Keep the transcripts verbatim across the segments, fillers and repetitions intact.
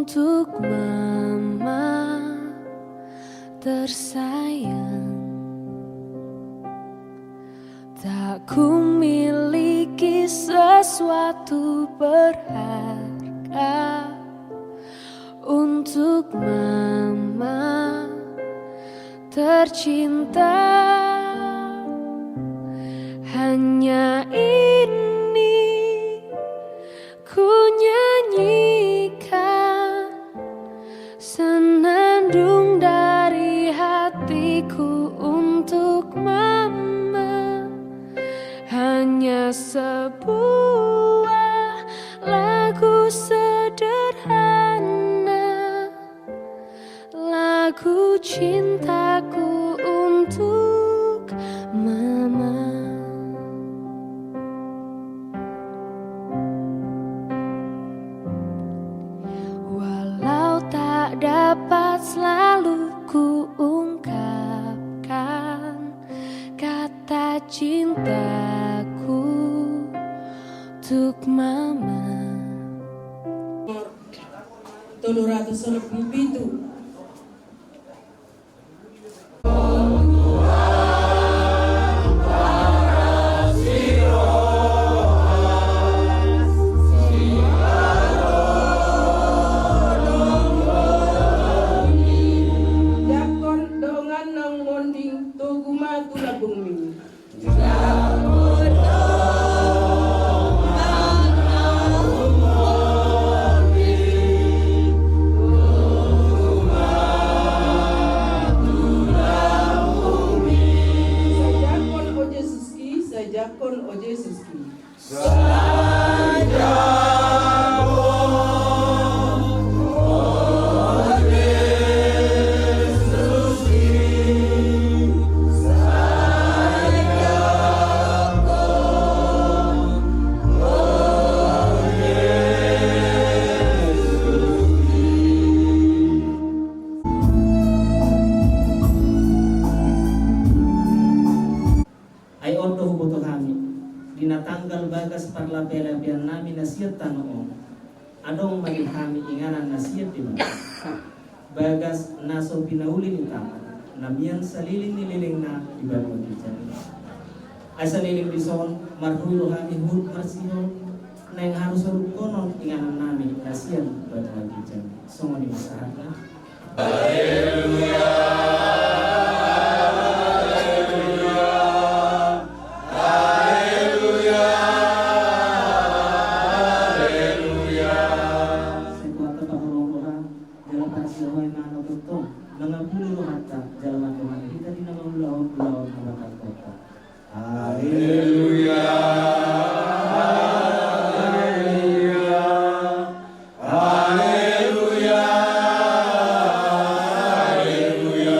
Untuk Mama tersayang, tak kumiliki sesuatu berharga untuk Mama tercinta. Hanya ini ku nyanyikan, senandung dari hatiku untuk Mama. Hanya sebuah lagu sederhana, lagu cintaku untuk Mama. Walau tak dapat selalu kuungkapkan kata cintaku untuk Mama. Tolu ratus onom pulu pitu. Jangkon dongan naung monding, togu ma tu lambungmi. Sai jangkon, o Jesuski, sai jangkon, o Jesuski. Ai on do huboto hami, di na tanggal bagas parlapelapean nami na sian tano on, adong ma di hami inganan na sian Debata. Bagas na so pinauli ni Tama, na mian saleleng ni lelengna di banua ginjang i. Ai saleleng dison, marhue do hami huhut marsihol, naeng haru sadungkonon inganan nami na sian banua ginjang i. Songon i ma sahatna. Haleluya, haleluya, haleluya, haleluya. Sai tu hata paholong roha, jala parsihohot ma na tongtong, mangapuli rohanta, jala mandongani hita di na mangulahon ulaon na mangkathothon. Haleluya, haleluya, haleluya, haleluya.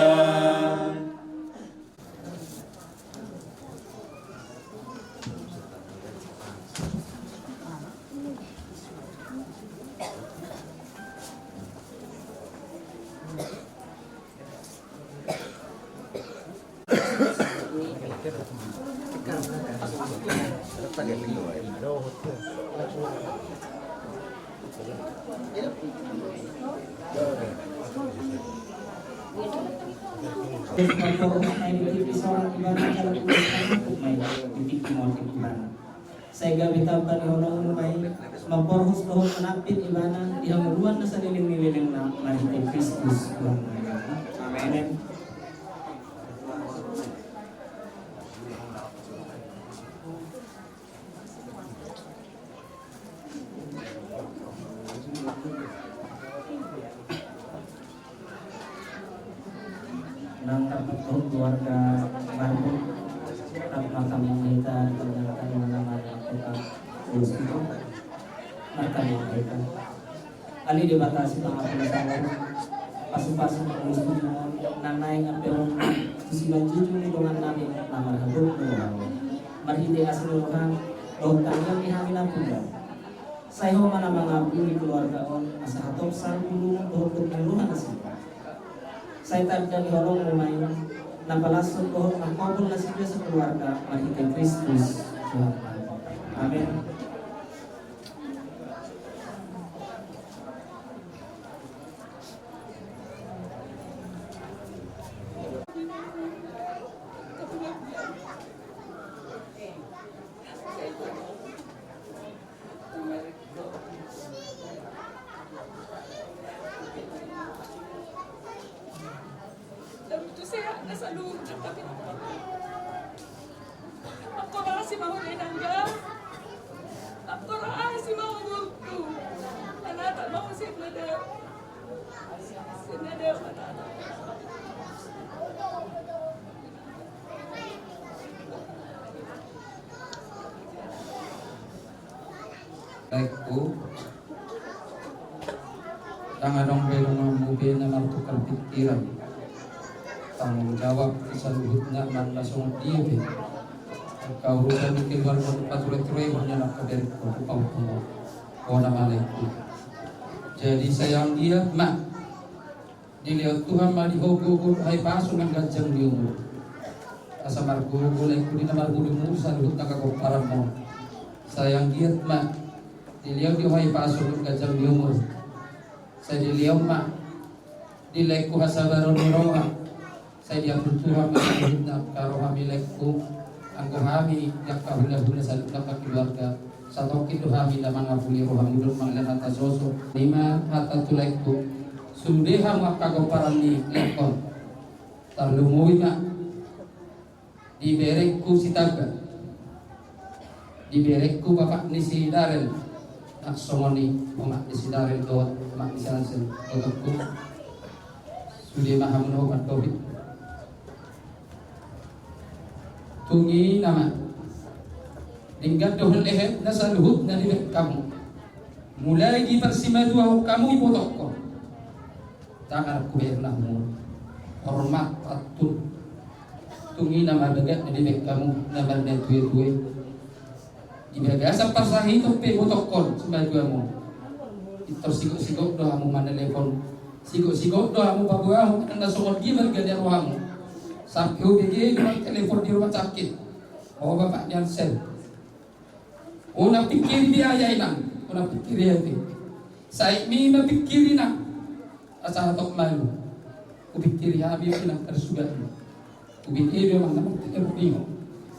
Sai gabe tamba ni holong ma i, mamborhos dohot manampin ibana di hangoluan na saleleng ni lelengna marhite Kristus Tuhanta. Amen. Nang tarpatuhuk keluarga Marbun, rap martangiang hita di tengah-tengah nama yang kita ulos itu. Martangiang hita. Ale Debata Sipangampuna saluhut, pasu-pasu ma ulos tu jumon, na naeng ampe on tu simanjujung ni dongan nami na marhabot ni roha. Marhite asi ni roham, dohot tangiang ni hami na pungka. Sai Ho ma na mangampuni keluarga on, asa hatop salpu lungun dohot gok ni roha nasida. Sai tanda ni holongmu ma i, na palashon dohot mangkopol nasida sakeluarga marhite Kristus Tuhanta. Amen. Aduh, tapi aku makasih mau dia nangga. Aku makasih mau waktu. Anak tak mau sih, nada. Sih, nada, anak. Laengku, ndang adong be donganmu be na martukar pikiran. Tanggung jawab di saluhutna, manang songon dia be angka urusan ni keluarga, pature-ture, hanya nak kabarengku, tu pau tu. Bona ma laengku. Jadi sai anggiat ma dilehon Tuhan ma di ho gogo dohot hahipason nang ganjang ni umur. Asa margogo laengku di na marhulumuna saluhut angka pomparanmu. Sai anggiat ma dilehon di ho hahipason nang ganjang ni umur. Sai dilehon ma di laengku hasabaron ni roha. Sai diampun Tuhan ma saluhutna angka rohami laengku. Anggo hami di angka hulahula saluhutna angka keluarga, satongkin do hami na mangapuli rohamu dohot mangalehon hata soso. Ima hata tu laengku. Sude hamu angka pomparan ni laengkon. Tarlumobi ma di berengku Sitamba, di berengku bapak ni si Darel. Nang songon i omak ni si Darel dohot omak ni si Hansen, ibotoku. Sude ma hamu na hupandopi. Tung i nama denggan dohot lehet na saluhutna dibahen hamu. Mulai di parsimatuaon hamu, ibotoku. Tangan ku berna hamu. Hormat, pantun. Tung i nama denggan na dibahen hamu na marnatuatue. Di bagasan parsahiton pe, ibotoku, simatuamu. Pintor sigok-sigok do hamu manalepon. Sigok-sigok do hamu paboahon, nang songon dia marga ni rohamu. Sampe hubege do telepon di rumah sakit. O bapak ni Ansel. Unang pikiri biaya, inang. Unang pikiri hami. Sai i ma pikiri, inang. Asa hatop malu. Hupikiri hami, inang, parsugaon. Hupikiri do manang telepon i.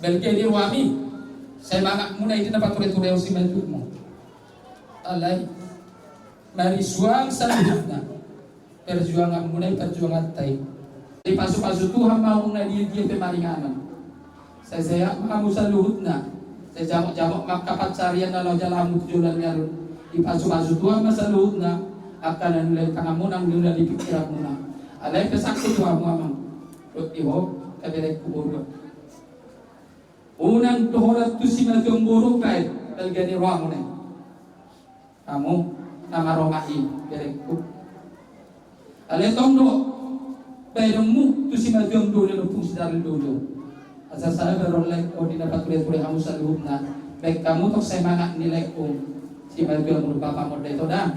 Balga ni rohami. Sai manganmuna i di na pature-ture on, simatuamu. Alai marisuang saluhutna. Perjuanganmuna i, perjuanganta i. Dipasu-pasu Tuhan ma hamu na dia-dia pe maringanan. Sai sehat ma hamu saluhutna. Sai jamot-jamot ma angka pansarian na laho jalamu tu joloan ni ari on. Dipasu-pasu Tuhan ma saluhutna angka na niula di tanganmuna, na niula di pikiranmuna. Alai pesanku tu hamu amang dohot di ho angka berengku boru. Unang do holan tu simatuam boru baen balga ni rohamuna i. Hamu na maromak i, berengku. Alai tong do baenonmu tu simatuam dohot ompung si Darel dohot. Asa sabar on laengku di na pature-ture hamu saluhutna. Baen hamu tong semangat ni laengku. Simatuam dohot bapam on da, ito da.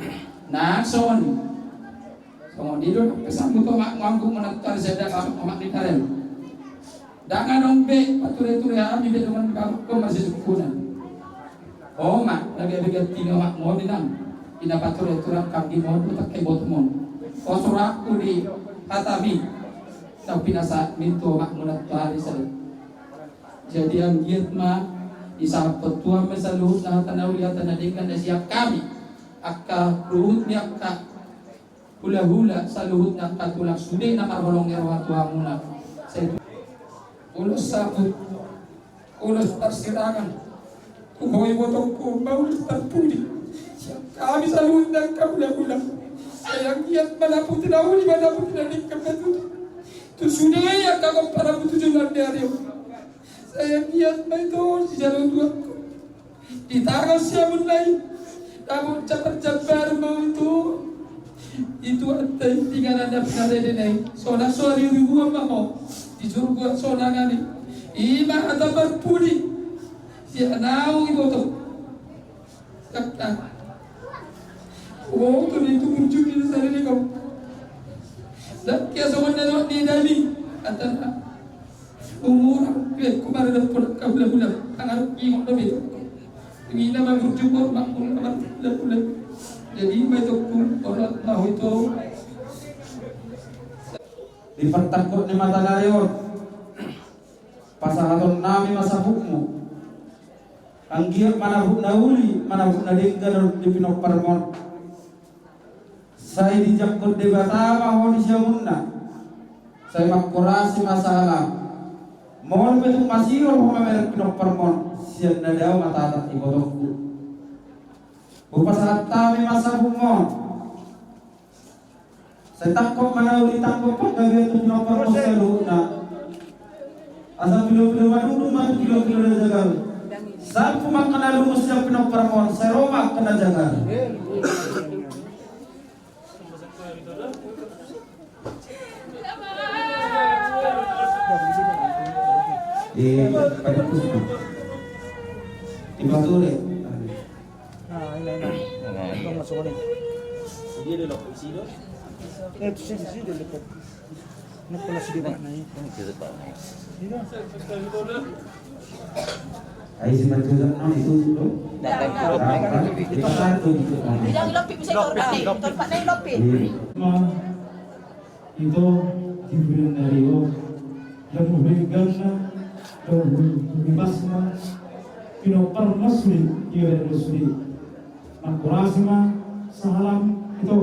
Nang songon i. Songon i do pesanmu tu omakmu, anggo manat tari sada omak ni Darel. Ndang adong be pature-ture hami be dongan ni bapakku masisungkunan. Omak, na gabe ganti ni omakmu on, inang. Di na pature-ture angka anggi on, utak kebot on. Poso rohangku di hatami. Tau pinasahatmi tu omakmu na tuari sada. Jadi anggiat ma disahaphon Tuhan ma saluhutna hata na uli, hata na denggan na sian hami. Angka ruhut ni angka hula-hula saluhutna, angka tulang, sude na marholong ni roha tu hamuna. Sai ulos saput, ulos parsirangan tu ho, ibotongku, ma ulos parpudi sian hami saluhutna angka hula-hula. Sai anggiat ma na pudi na uli, ma na pudi na denggan ma tutu tu sude angka pomparanmu tu joloan ni ari on. Sai anggiat ma ito sijalo Tuhanku. Di tangan siamun nai, namun jambar-jambar ma ito. Ito antai tinggal ada pinarede nai. Sonang so ari ribuan ma ho di surgo, sonang ani. I ma hata parpudi sian ahu, iboto. Takta. Oh, tu itu burju di sana ni kau. Dak kia songon na ni dami. Atana. Umur, eh, kumari dah pun kau hula-hula. Tangan ingot dah betul. Ini nama burju kau, makmur nama hula-hula. Jadi, ma itu ku, orang tahu itu. Di partangkok ni mata nari on, pasahaton nami ma saputmu. Anggiat manabut na uli, manabut na denggan di pinomparmon. Sai dijangkon Debata ma ho di siamunna. Sai mangkorasi ma sahalam. Molo pe tung masihol ho mamereng pinomparmon, sian na dao ma tatak ibotongku. Hupasahat hami ma sabumon. Sai tangkop ma na uli, tangkop panggabean tu pinomparmon saluhutna. Asa pilopilo madungdung ma tu pilopilo na jagal. Sampu ma angka na lungun sian pinomparmon, sai ro ma angka na jagal. Eh, pada puspa. Tiba sore. Nah, ini, ini. Nah. Ini masuk ini. Dia dulu, isi dulu. Eh, itu sih, isi dulu. Ini pernah sedih banget, nih. Ini sedih banget, nih. Iya. Ai si Marjono non itu tuh. Nah, kan itu. Nah, kan itu. Itu satu gitu kan. Bilang lopi bisa lopi, lopi. Lopi. Iya. Ma, ito di bulan dari o. Yang bebas na, yang bebas na. Pinompar masuri, iya bebas masuri. Mangkorasi ma sahalam ito.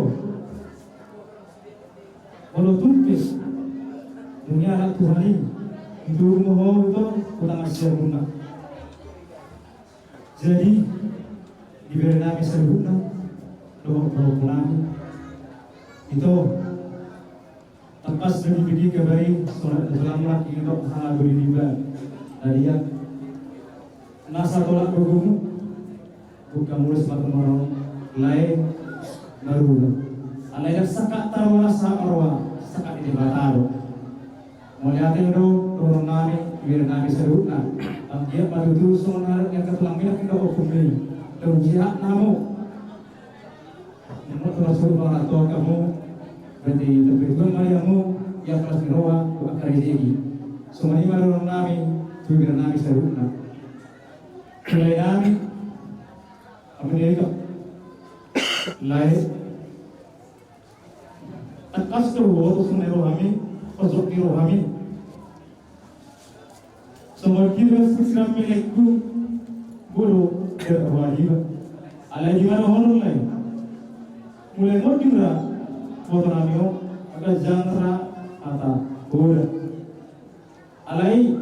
Molo tung pe dung i anak Tuhan i, ito ma ho ito, hutang asi amuna. Jadi, dibere nami saluhutna, dohot palopo nami. Ito, tangkas do dibege gabe i, songon na tulang ma i dohot hangoluan niba. Jadi ya, nasa tolap gogomu. Buka mulus ma tumorong, lae marula. Alai ndang sangkap tarula sahat marroha, sangkap ni Debata do. Mauliate do dohonon nami, dibere nami saluhutna. Anggiat ma tutu songon halak ni angka tulang minak indo okum i. Dohot sihat namu. Nunga tulang saluhut mangato kamu. Berarti terpetuan mari kamu, ia kelas ni roha, buat karejeki. Songon i ma dohonon nami, tu dibere nami saluhutna. Lae nami, amang ni Ika. Lae. Tangkas do huboto songon i rohami, pojok ni rohami. Songon i do sisiram milekku, bolo, jar roha niba. Alai di mana honor lae. Mulai monding ra, boto nami on, angka jang ra, hata, boda. Alai,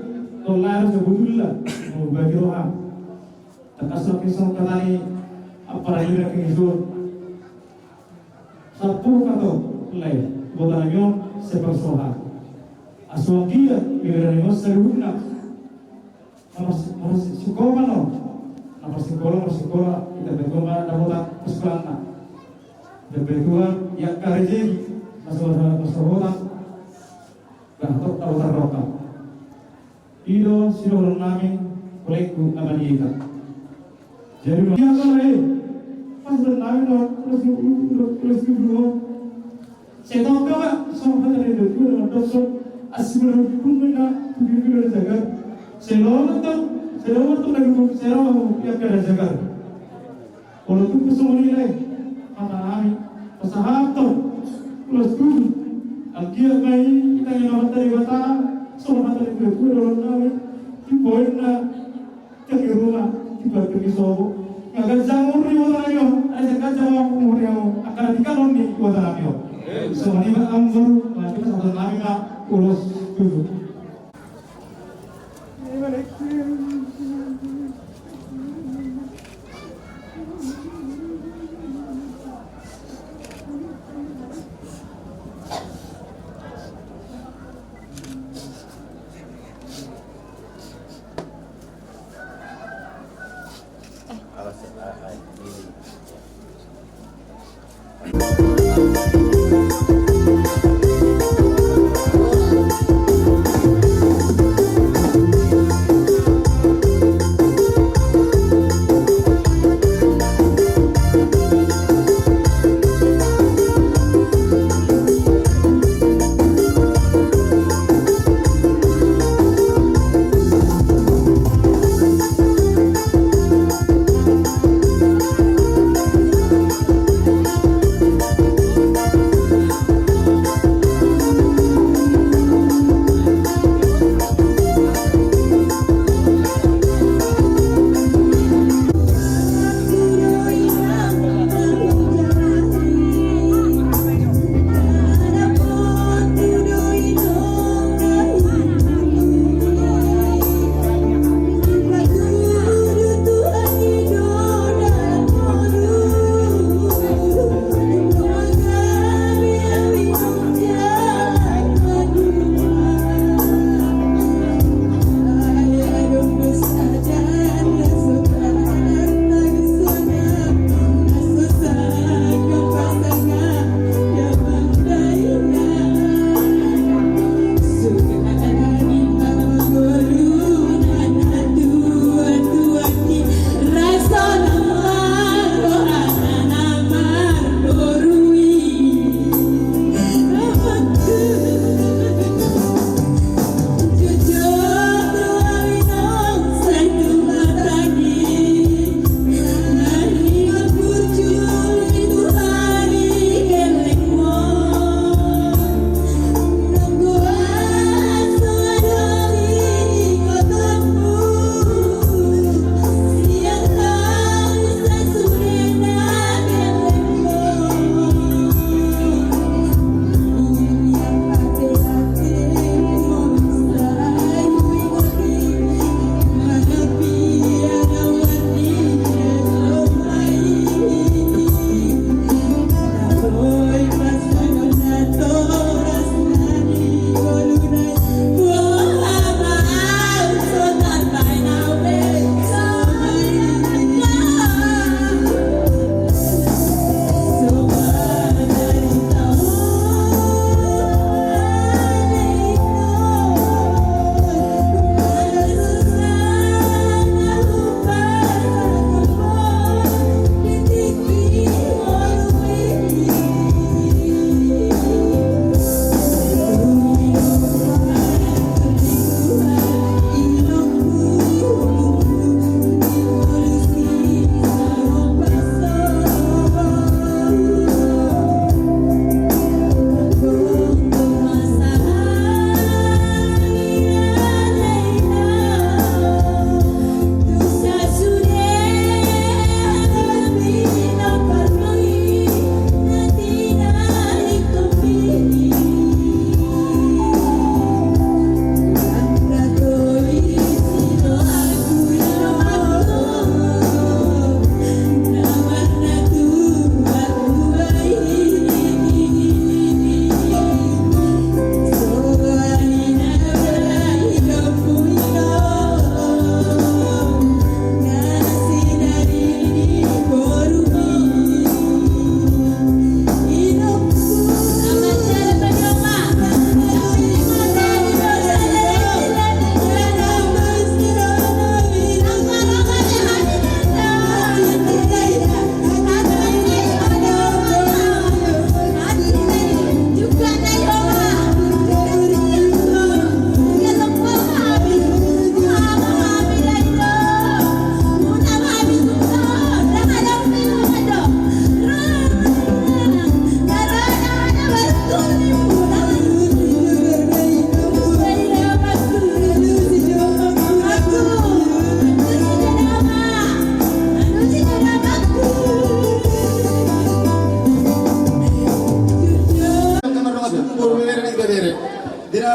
tong lae do sabotulna, molo bagi roha. Tangkas roha ni songon hata ni ampara ni Raja King Ijon. Sampulu kato lae, boto nami on, sepersoha. Asuang dia, bibir nami on saluhutna. Na mars-, mars-, sikola no. Na marsikola, marsikola, ita betul ma dapotan sekolahna. Betul ia karejeki, masalah, masalah hutang. Bah, tok tahu terroka. I do sidohonon nami, kolekku amang ni Ika. Jadi, ia kan, eh, pas dohonon nami, no, terus, terus, terus, terus, terus. Saya tahu kau, Pak, sama kata dia, dia, dia, dia, dia, asi berhubungan, nah, begitu, dia jaga. Saya lawan, tong, saya lawan, tong, dari rumah, saya lawan, ia kada jaga. Walaupun songon i lae, hata nami, pasahathon, ulos tujuh. Anggiat ma i, ita ni Amanta Debata, songon hata ni tua-tua dohonon nami, di poinna, tiang ni ruma, di batu ni sobo. Nga ganjang umur ni boto nami on, ai sai ganjang umur ni on, angka na tinggal on ni boto nami on. Songon i ma amang boru, nanti pasahathon nami ma, ulos tujuh.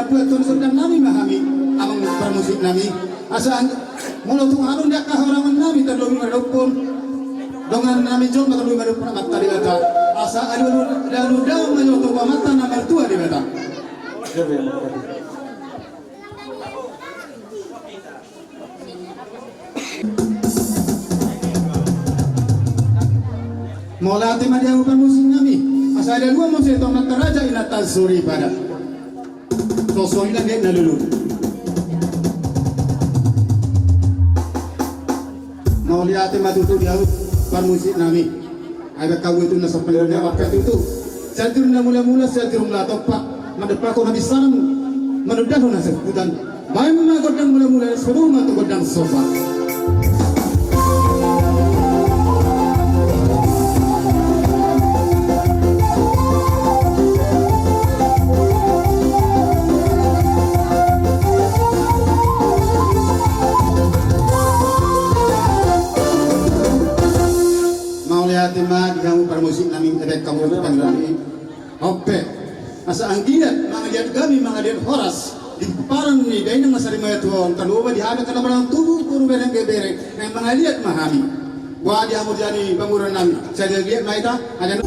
Buat tuan sendang nami ma hami, amang parmusik nami. Asa molo tung harum di angka harangan nami, tarlobi maradophon dongan nami jolma, tarlobi maradophon Amanta Debata. Asa alualu, alualu damang ma jolo tu Amanta na martua Debata. Mauliate ma di hamu parmusik nami. Asa alualu muse tu Amanta Raja Inanta Soripada. Sosoli na dia na lulu. Mauliate ma tutu di hamu parmusik nami. Ai baen hamu tu na sopan ni roha, baen hamu tutu. Sian tiur na mula-mula, sian tiur na tompa. Mandompakhon habinsaran, manondalhon hasangkutan. Baen ma gondang mula-mula, songon i ma tu gondang somba. Mauliate ma di hamu parmusik nami, baen hamu tu gondang nami. Ope. Asa anggiat mangaliat gabe, mangaliat horas di pomparan ni dainang na sarimatua on, tarlumobi di hami angka na marhaha tubu, boru, bere, angka bere, naeng mangaliat ma hami. Boha di hamu di hami panguruan nami. Sai anggiat ma hita. Ada.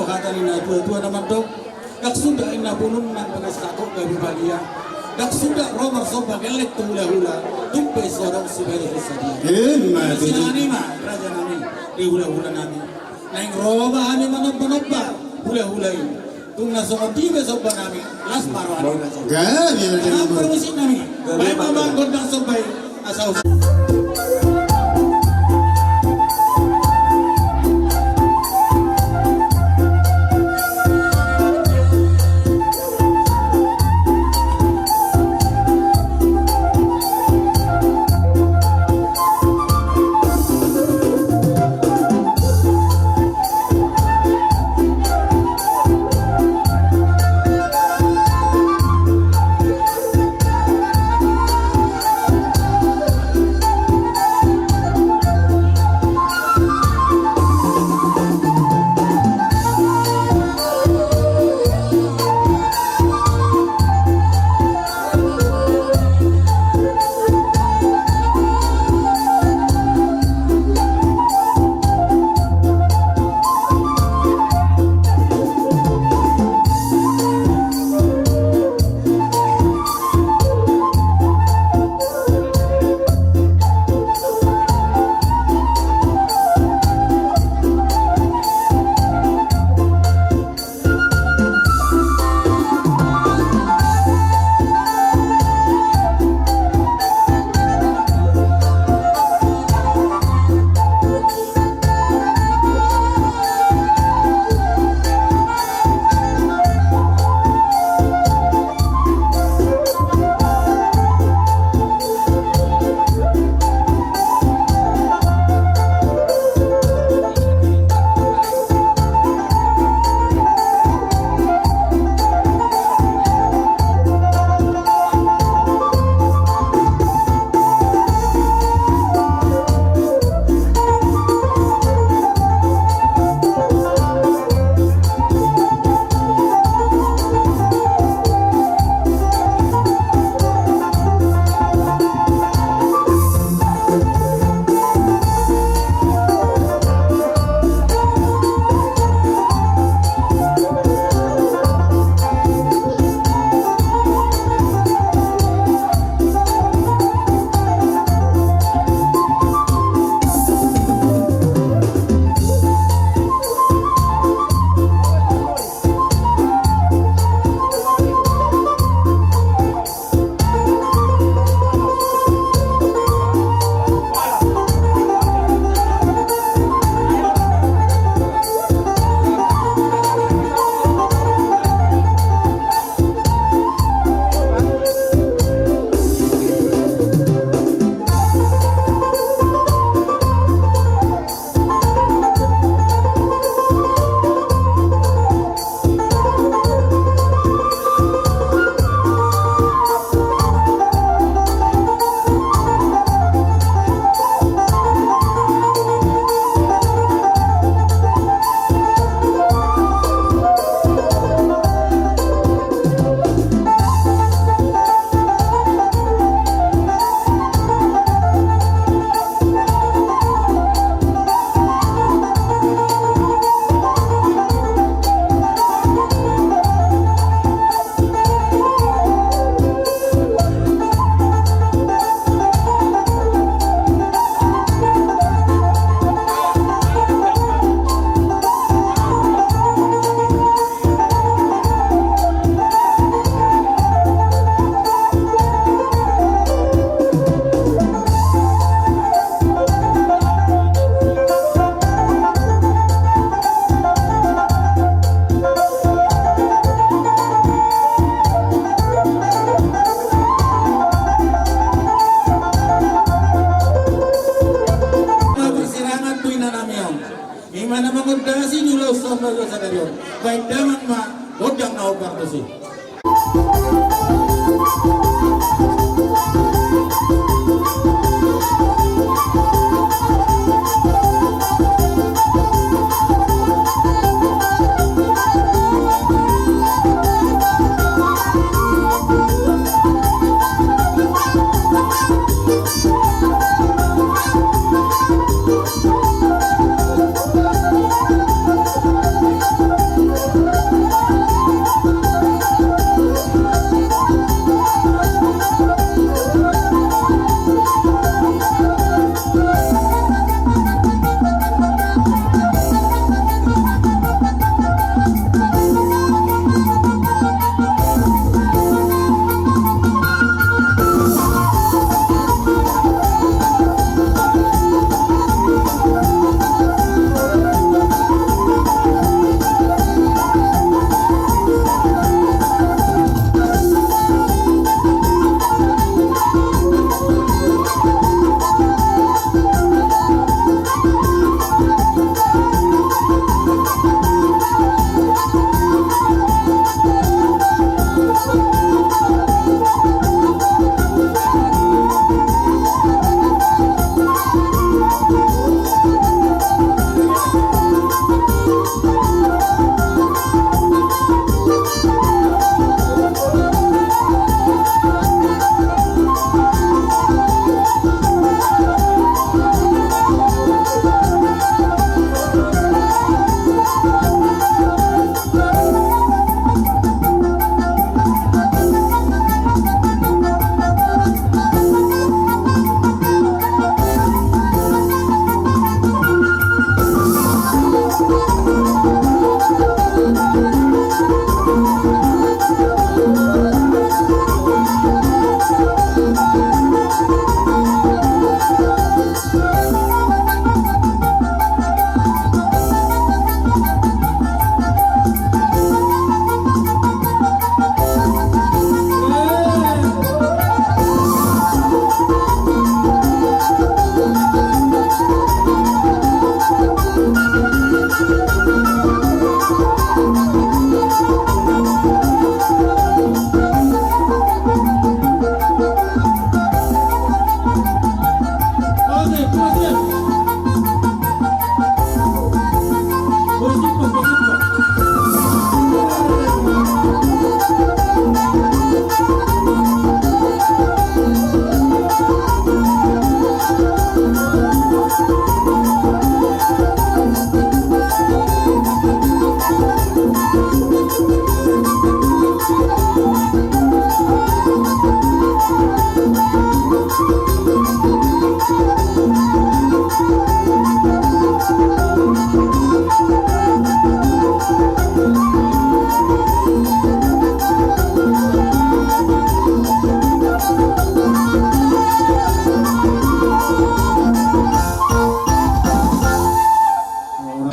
Hata ni na tua-tua na mandok, ndang suda inna bolon nang bagas ragok gabe balian. Ndang suda ro marsomba gelleng tu hula-hula, tung pe so adong sibahen sadia. Ima tutu. Sinangani ma raja nami, di hula-hula nami. Naeng ro ma hami manomba-nomba hula-hula i. Tung na songon dia be somba nami, las ma roha ni raja. Gabe, gabe. Parmusik nami. Baen ma gondang somba i. Asa usa. Baen damang ma gondang na hombar tusi.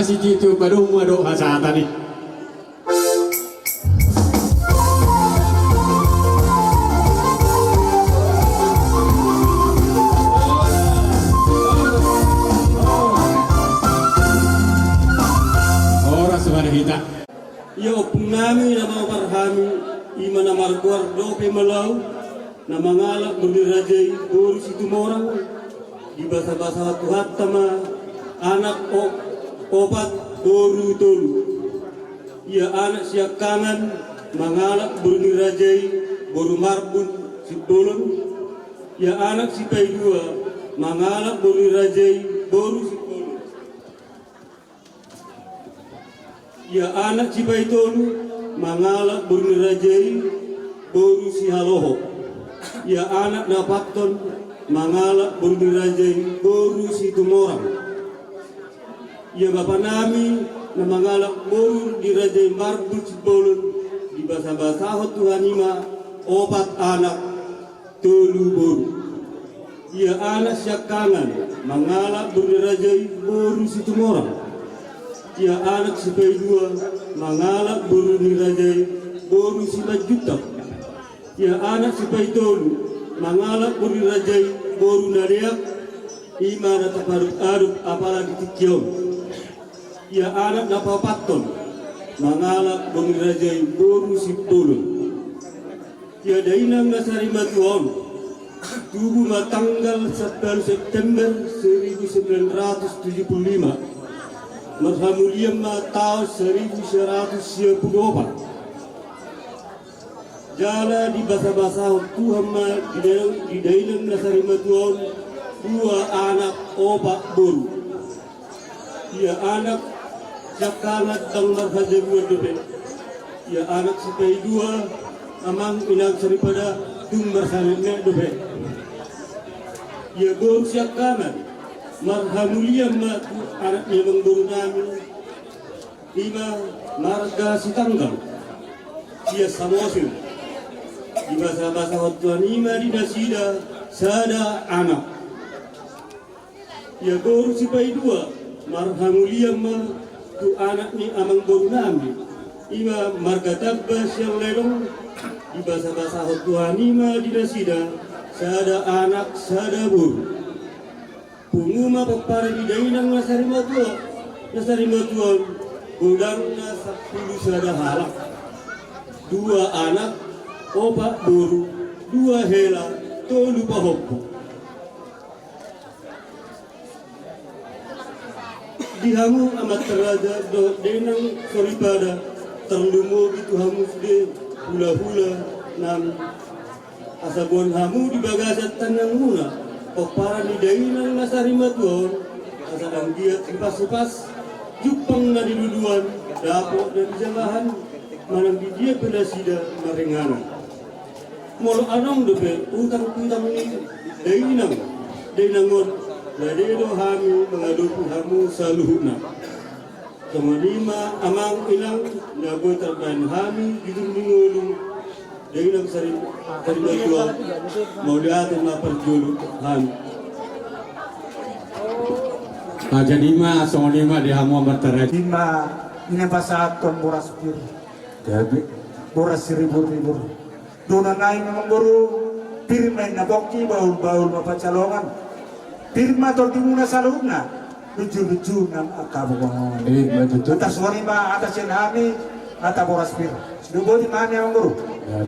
Sijito padomu adong hasahatan i. Horas ma di hita. Ia ompung nami na maompar hami, ima na margoar dope Malau, na mangalap boru ni raja i boru Situmorang, dibasabasahon Tuhanta ma anak o-, opat boru tolu. Ia anak siangkangan mangalap boru ni raja i boru Marbun Simbolon. Ia anak sipaidua mangalap boru ni raja i boru Simbolon. Ia anak sipaitolu mangalap boru ni raja i boru Sihaloho. Ia anak na paopathon mangalap boru ni raja i boru Situmorang. Ia bapa nami na mangalap boru ni raja i Marbun Simbolon, dibasabasahon Tuhan i ma opat anak, tolu boru. Ia anak siangkangan mangalap boru ni raja i boru Situmorang. Ia anak sipaidua mangalap boru ni raja i boru Simanjuntak. Ia anak sipaitolu mangalap boru ni raja i boru Nadeak, ima na tapaadop-adop apala di tingki on. Ia anak na paopathon Mangalap bongi raja i boru Simbolon. Ia dainang na sarimatua on, tubu ma tanggal sampulu September seribu sembilan ratus tujuh puluh lima. Marhamulian ma taon seribu sembilan ratus sia puluh opat. Jala dibasabasahon Tuhan ma di dainang, di dainang na sarimatua on dua anak opat boru. Ia anak siangkangan ndang marhajabuan dope. Ia anak sipaidua amang inang saripada tung marsanetnet dope. Ia boru siangkangan marhamulian ma tu anak ni amang boru nami. Ima marga Sitanggang, ia Samosir. Dibasabasahon Tuhan ima di nasida sada anak. Ia boru sipaidua marhamulian ma tu anak ni amang boru nami. Ima marga Tamba sian Ledong. Dibasabasahon Tuhan ima di nasida sada anak sada boru. Pungu ma pomparan ni dainang na sarimatua, na sarimatua on godangna sampulu sada halak. Dua anak, opat boru, dua hela, tolu pahompu. Di hamu amanta raja dohot dainang soripada, tarlumobi tu hamu sude hulahula nami. Asa boan hamu di bagasan tangganganmuna pomparan ni dainang na sarimatua on, asa anggiat sipasipas jumpang na niluluan, dapot na nijalahan, manang di dia pe nasida maringanan. Molo adong dope utang-utang ni dainang, dainang on, rade do hami mangadopi hamu saluhutna. Songon i ma amang inang na boi tarbahen hami di ujung ni ngolu. Dainang sari, sarimatua, mauliate ma parjolo hami. Nah, jadi ma songon i ma di hamu amanta raja. Ima, ina pasahathon boras pir. Jadi, boras siribur-ribur. Dona nai memang boru, pir ma inna pongki, bahul-bahul ma pansalongan. Pir ma tondimuna saluhutna, luju-luju nang angka bohongan. Eh, betul. Atas songon i ma, atas sian hami, hata boras pir. Sude boti ma hami amang boru. Ya.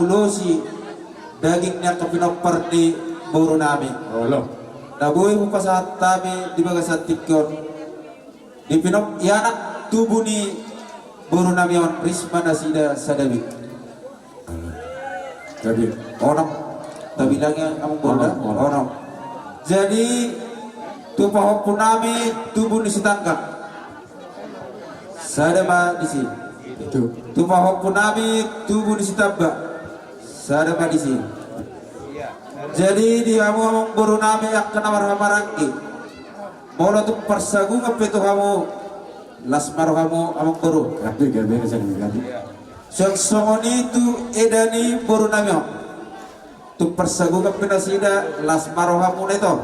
Ulosi daging ni angka pinompar ni boru nami. Olo. Na boi hupasahat hami di bagasan tingki on. Di pinom-, ianak tubu ni boru nami on, ris ma nasida sada bing. Jadi, onom. Tabilangi amang boru da? Onom, onom. Onom. Jadi, tu pahompu nami tubu ni Sitanggang. Sada ma disi. Itu. Tu pahompu nami tubu ni Sitamba. Sada ma disi. Jadi, di hamu amang boru nami angka na marhahamaranggi. Molo tung parsagungan pe tu hamu, las ma rohamu amang boru. Gabe, gabe, na sanggup gabe. Suang songon i tu eda ni boru nami on. Tung parsagungan pe nasida, las ma rohamuna ito.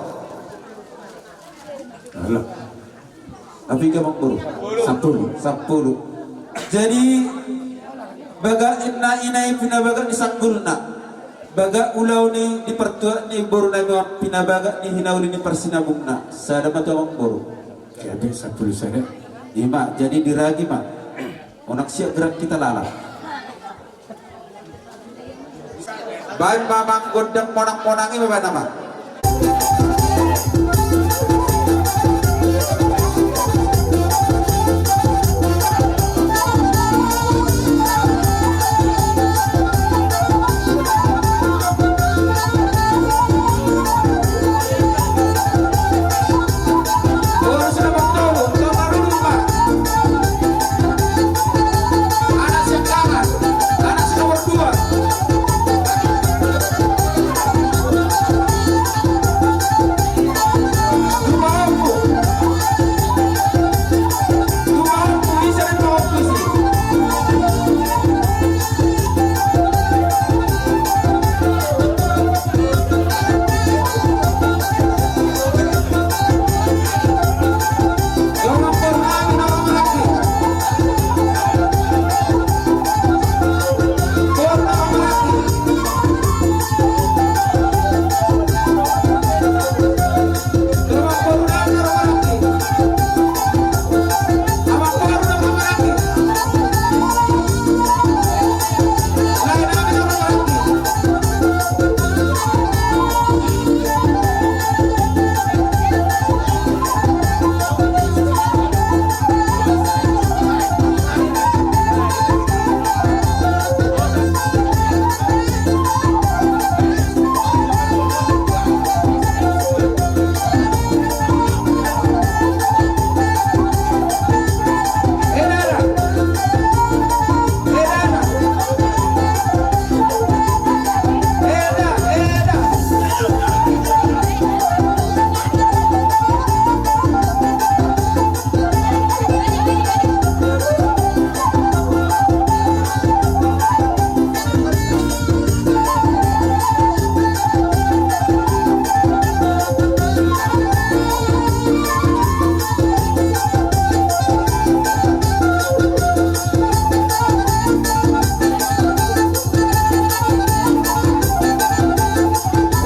Olo. Apiga amang boru? Sampulu. Sampulu. Jadi, bagak ni ina i pinabagak ni sanggulna. Bagak ulaon i di partuat ni boru nami on, pinabagak ni hinauli ni parsinabungna. Sada ma tu amang boru. Jadi sampulu sada. Ima, jadi diragi ma. Unang siap gerak kita lala. Baen ma amang gondang monang-monang i ma, baen ma.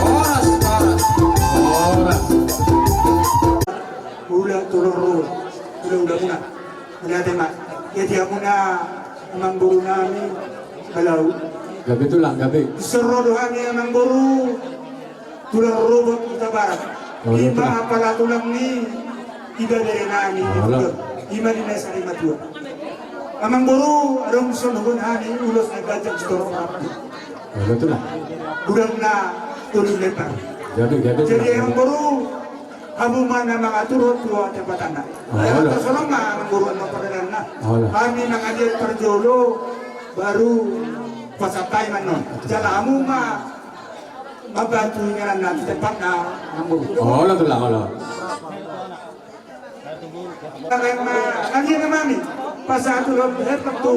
Horas, horas. Horas. Ula tolong ro, ula ula muna. Melihat ma. Jadi amuna amang boru nami balau. Gabe tulang, gabe. Soro do hami amang boru. Tulang robot Hutabarat. Oh, iya, ima tulang. Apala tulang ni ibebere nami. Oh, di tulang. Ima di nasa lima tua. Amang boru, adong songon hami ulos na gajang sitorop rapi. Oh, iya, tulang. Godang na tolu lembar. Jadi, jadi, jadi tulang. Amang boru, hamu ma na mangatur tu atas patanna. Oh, iya. Tarsongon ma amang boru na pardalanna. Oh, iya. Hami mangaliat parjolo, baru pasahat ma annon. Jala hamu ma mambantu inganan na di tempatna, amang boru. Olo, tulang, olo. Nangkin ma, nangkin ma nami, pasahat tu lom, eh, tu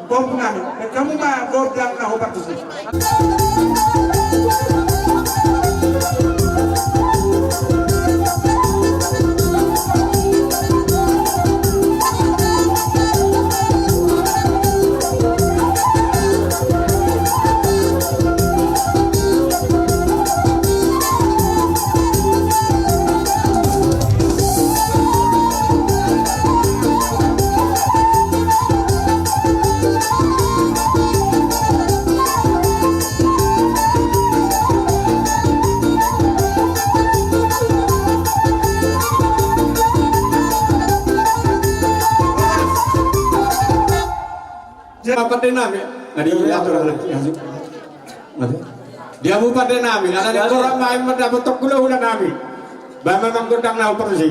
pahompu nami. Hamu ma godang na hombar tusi. Pande nami. Nah, di atur anak. Dia mu pande nami, ala ni korak main mendapat tok gula-gula nami. Bama manggondang nau persi.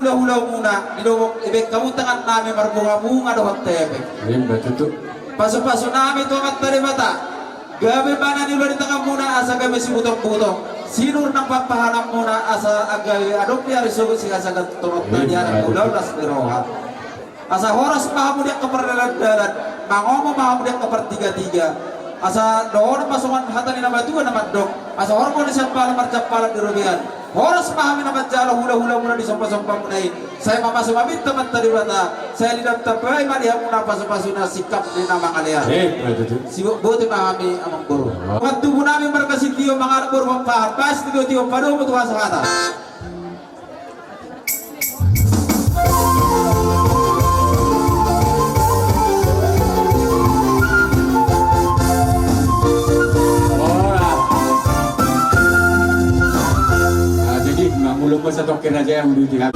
Hula-hula muna, di lobok ebek hamu tangan nami marbunga-bunga dohot tebek. Pasu-pasu nami tu Amanta Debata. Gabe ma na niula di tangan muna asa gabe sibutong-butong. Sinur nang papahanan muna asa gabe adong di ari sogot si asa gabe tongon tadi anak muna ulas di roha. Asa horas ma hamu di angka pardalan-dalan, mangomo ma hamu di angka partiga-tiga. Asa dohonon ma songon hata ni na matua na mandok, asa horbo ni siampalan marsiampalan di robean. Horas ma hami na manjalo hula-hula muna di somba-somba muna i. Sai mamasu ma hami tu Amanta Debata, sai lidan tambai ma di hamu na pasu-pasu na singkap ni na mangalean. Sibuk boti ma hami amang boru. Mantubu nami marga sitio mangalap boru pampahan, pas tigo-tigo padomu tu hasahata. Jadi mangulung masa tokke raja yang dulu tidak.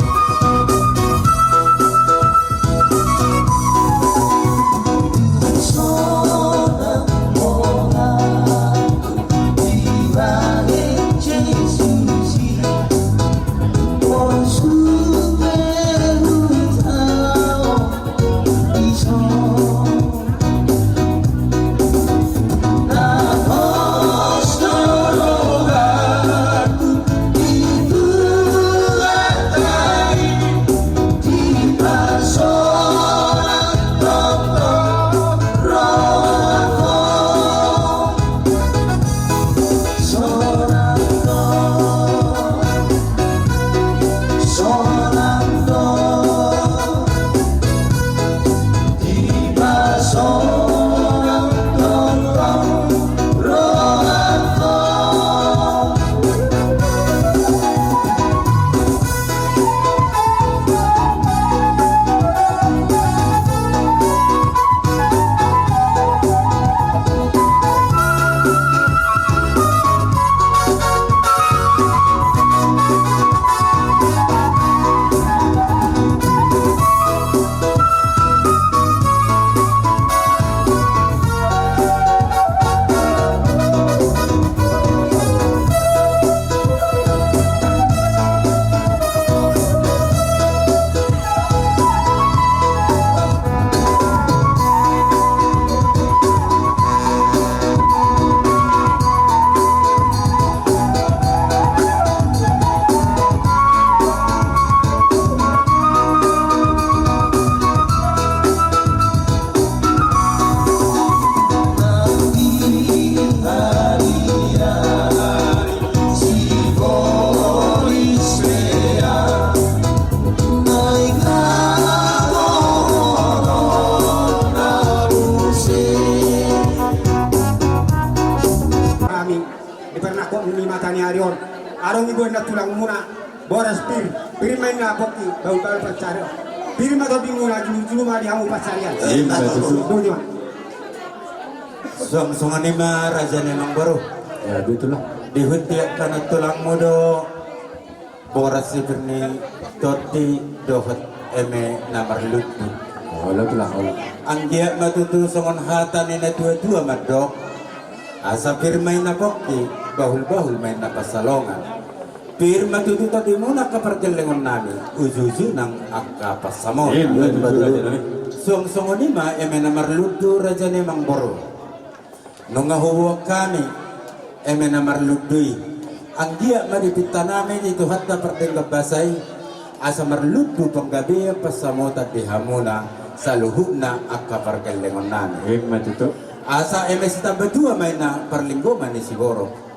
Adong i boan na tulangmuna, boras pir, pir ma inna pongki, bahul-bahul pansarian. Pir ma tondimuna, julu-julu ma di hamu pansarian. Ima tutu. Boti ma. Suang songon i ma raja ni amangboru. Ya, betul lah. Di huta i angka na tulangmu do boras si pir ni tondi dohot eme na marlundu. Olo tulang, olo. Anggiat ma tutu songon hata ni na tua-tua mandok. Asa pir ma inna pongki, bahul-bahul ma inna pansalongan. Pir ma tutu tondimuna angka pargellengon nami, uju-uju nang angka pansamotan. Ima tutu. Suang songon i ma eme na marlundu raja ni amangboru. Nunga huboan hami eme na marlundu i. Anggiat ma dipinta nami di Tuhanta pardenggan basa i, asa marlundu panggabean pansamotan di hamuna saluhutna angka pargellengon nami. Ima tutu. Asa eme sitamba tua ma inna parlinggoman ni siborok.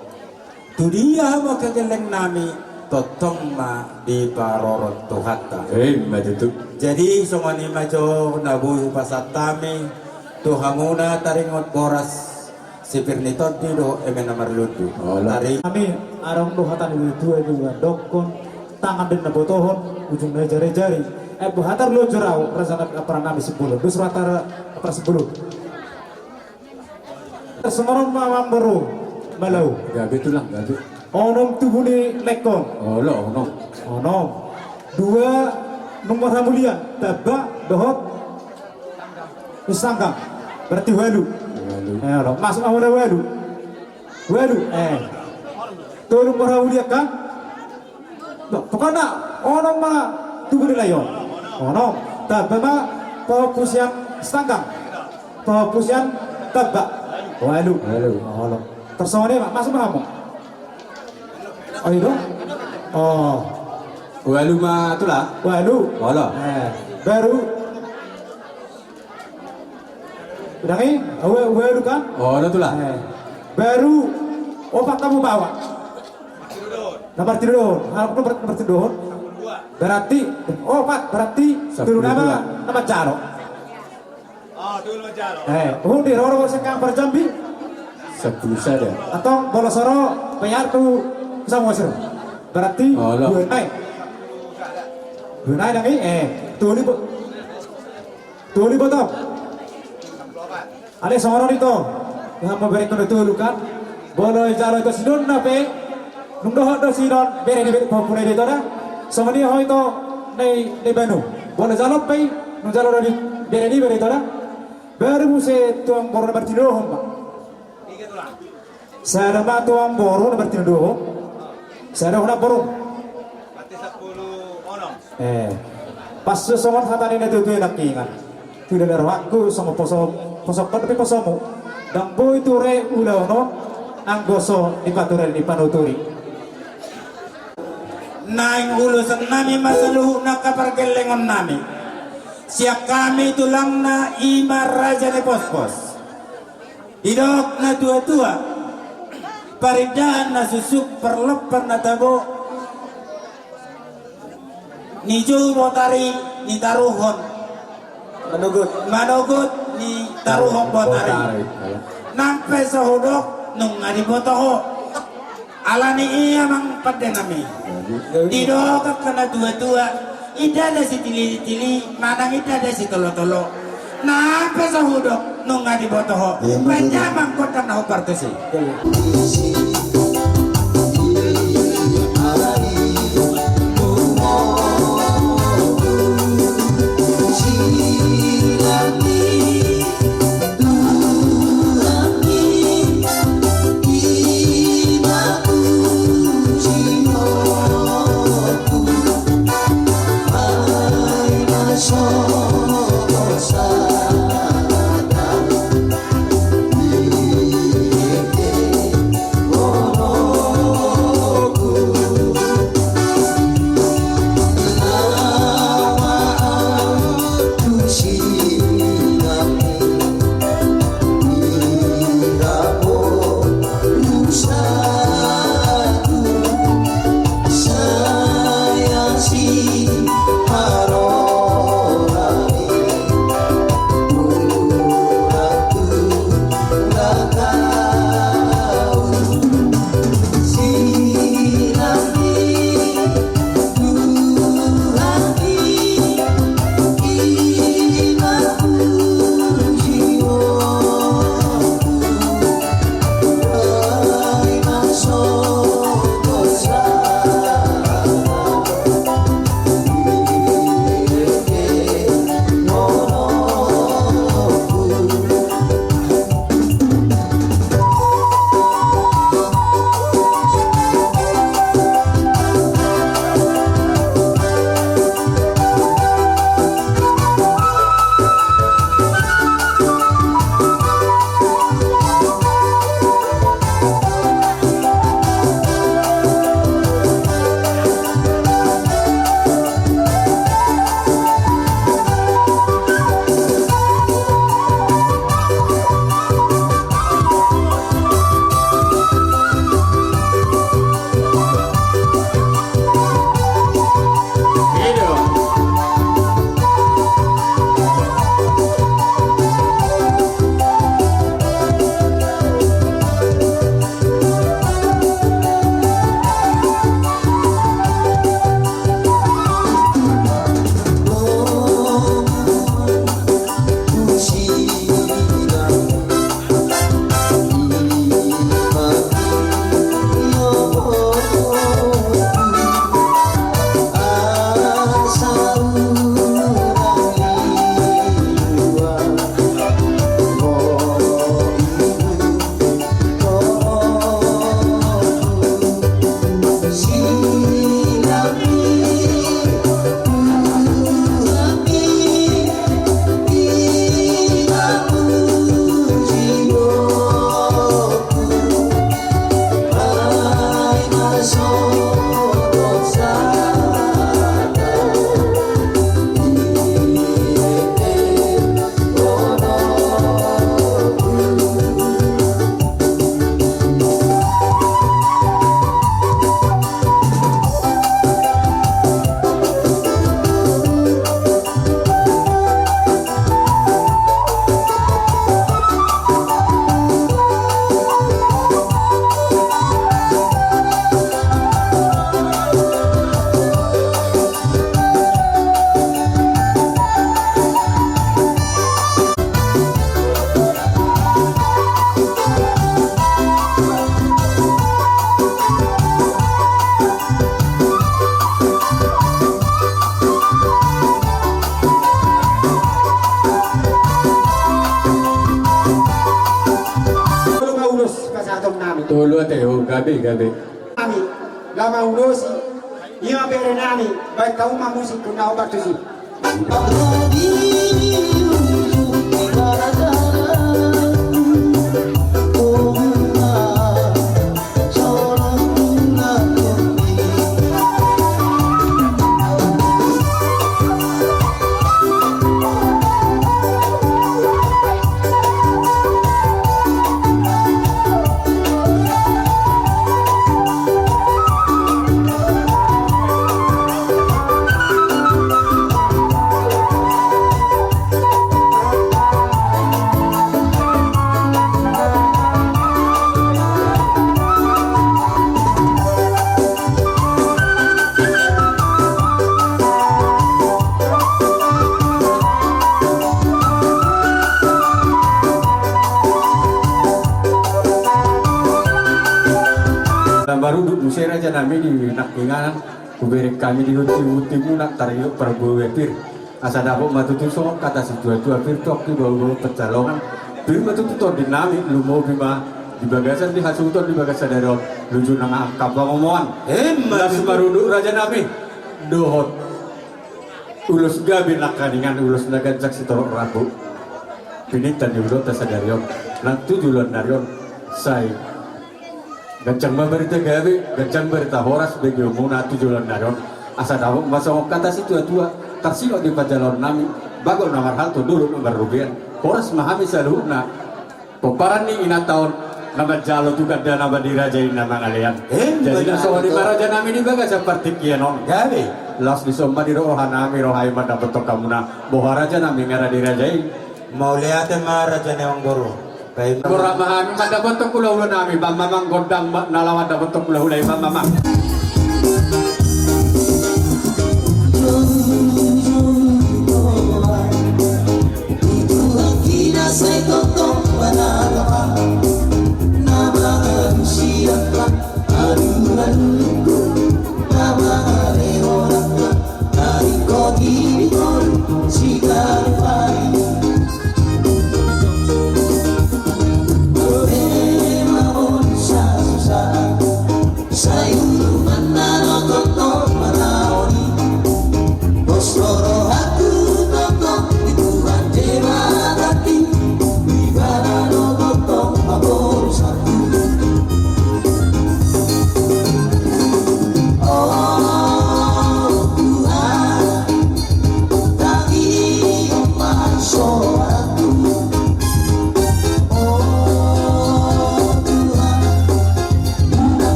Tu dia hamu angka gelleng nami, tongtong ma diparorot Tuhanta. Ima tutu. Jadi songon i ma jo na boi hupasahat hami tu hamuna taringot boras si pir ni tondi dohot eme na marlundu. Olo. Taringot. Hami adong do hata ni na tua-tua i mandokkon, tangan do na botohon, ujungna jari-jari. Eh, boha tarlojor au, raja nami, ampara nami Simbolon. Dos roha ta, ampara Simbolon. Songon on ma amangboru, Malau. Gabe tulang, gabe. Onom tubu ni lengkon. Olo, onom. Onom. Dua nomor hamulian, Tamba dohot Sitanggang. Berarti ualu. Ualu. Eh, olo. Masuk ma ualu. Ualu. Eh. Tolu nomor hamulian kan? Loh, pokokna onom ma tubu ni lae on. Onom. Tamba ma pahompu sian Sitanggang. Pahompu sian Tamba. Ualu. Ualu. Olo. Tarsongon i ma, masuk ma hamu. Oh, i do. Oh. Ualu ma tulang. Ualu. Olo. Eh, baru. Ndang i, ua-, ualu kan? Olo tulang. Eh, baru opat hamu baoa. Na martinodohon. Halak na mar-, martinodohon. Berarti opat, berarti tolu nama na manjalo. Eh, hundi ro ro sengkang parjambi. Sampulu sada. Antong molo so ro, bayar tu Samosir. Berarti dua nai. Dua nai ndang i, eh, tolu bo-, tolu boto. Alai songon on ito, nga maberek do tolu kan. Molo jalo ito sidonna pe, nunga dohot do sidon, bere di bere pahompu nai do ito da. Songon i ho ito, nai, nai Banu. Molo jalo pe, nunga jalo do di bere di bere ito da. Baru muse tu amangboru na martinodohon ma. Sada ma tu amangboru na martinodohon. Sada hona boru. Eh, pas songon hata ni na tua-tua i nangkiningan. Tu dala rohangku songon poso, poso, poso pe posomu. Ndang boi ture ulaon on, anggo so dipature dipanuturi. Naeng ulos nami ma saluhutna angka pargellengon nami. Sian hami tulangna i ma raja ni Pospos. Didok na tua-tua, parindahan na susuk, parlompan na tabo, nijou botari, nitaruhon. Manogot. Manogot, nitaruhon botari. Botari. Nang pe so hudok, nunga diboto ho. Alani i amang pande nami. Didok angka na tua-tua, ndada sitili-tili, manang ndada sitolo-tolo. Nang pe so hudok, nunga diboto ho. Baen ma amang gondang na hombar tusi. Olo ate, o gabe, gabe. Nami, lama ulosi, ia bere nami, baik kau mamusi kuna obat tusi. Marudut muse raja nami di nangkiningan, hubereng hami di hunti-huntimuna tariok parbue pir. Asa dapot ma tutu songon hata situatua pir tu angka baoa pansalongan. Pir ma tutu tondi nami, lumobi ma di bagasan di hasuhuton di bagas sadari on, luju nang angka pangomoan. Emma tutu. Las marudut raja nami, dohot ulos gabe nangkiningan, ulos na ganjang sitorop rambu. Pinangido ni ulaonta sadari on, nang tu joloan ni ari on, sai ganjang ma barita gabe, ganjang barita horas begeonmuna tu joloan ni ari on. Asa dapot ma songon hata situatua, tarsingot di pansalongan nami, bagot na marhalto, dolok na marrobean, horas ma hami saluhutna. Pomparan ni inanta on, na manjalo tu gandana ma di raja i na mangalean. Eh, jadi na songon i ma raja nami di bagasan partingkian on. Gabe. Laos dison ma di roha nami, roha i mandapothon hamuna boha raja nami, ngara di raja i. Mauliate ma raja ni amangboru. Borat ma hami mandapothon hulahula nami, bam mamang gondang ma-, na laho mandapothon hulahula i, bam mamang.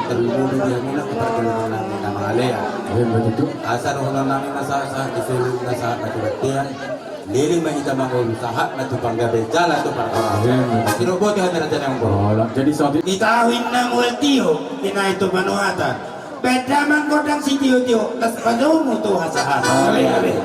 Terlebih di hamuna keperluan nami na mangalean. Iya, betul. Asa dohonon nami ma sahat-sahat di solu, na sahat ma tu bontean. Leleng ma hita mangolu sahat ma tu panggabean jala tu parhorasan. Iya, betul. Sidok boti hami raja nang boro. Jadi saat ini tahu inna mual tio, inna itu panuhatan. Beda manggodang sitio-tio, las pajomu tu hasahatan. Iya, iya.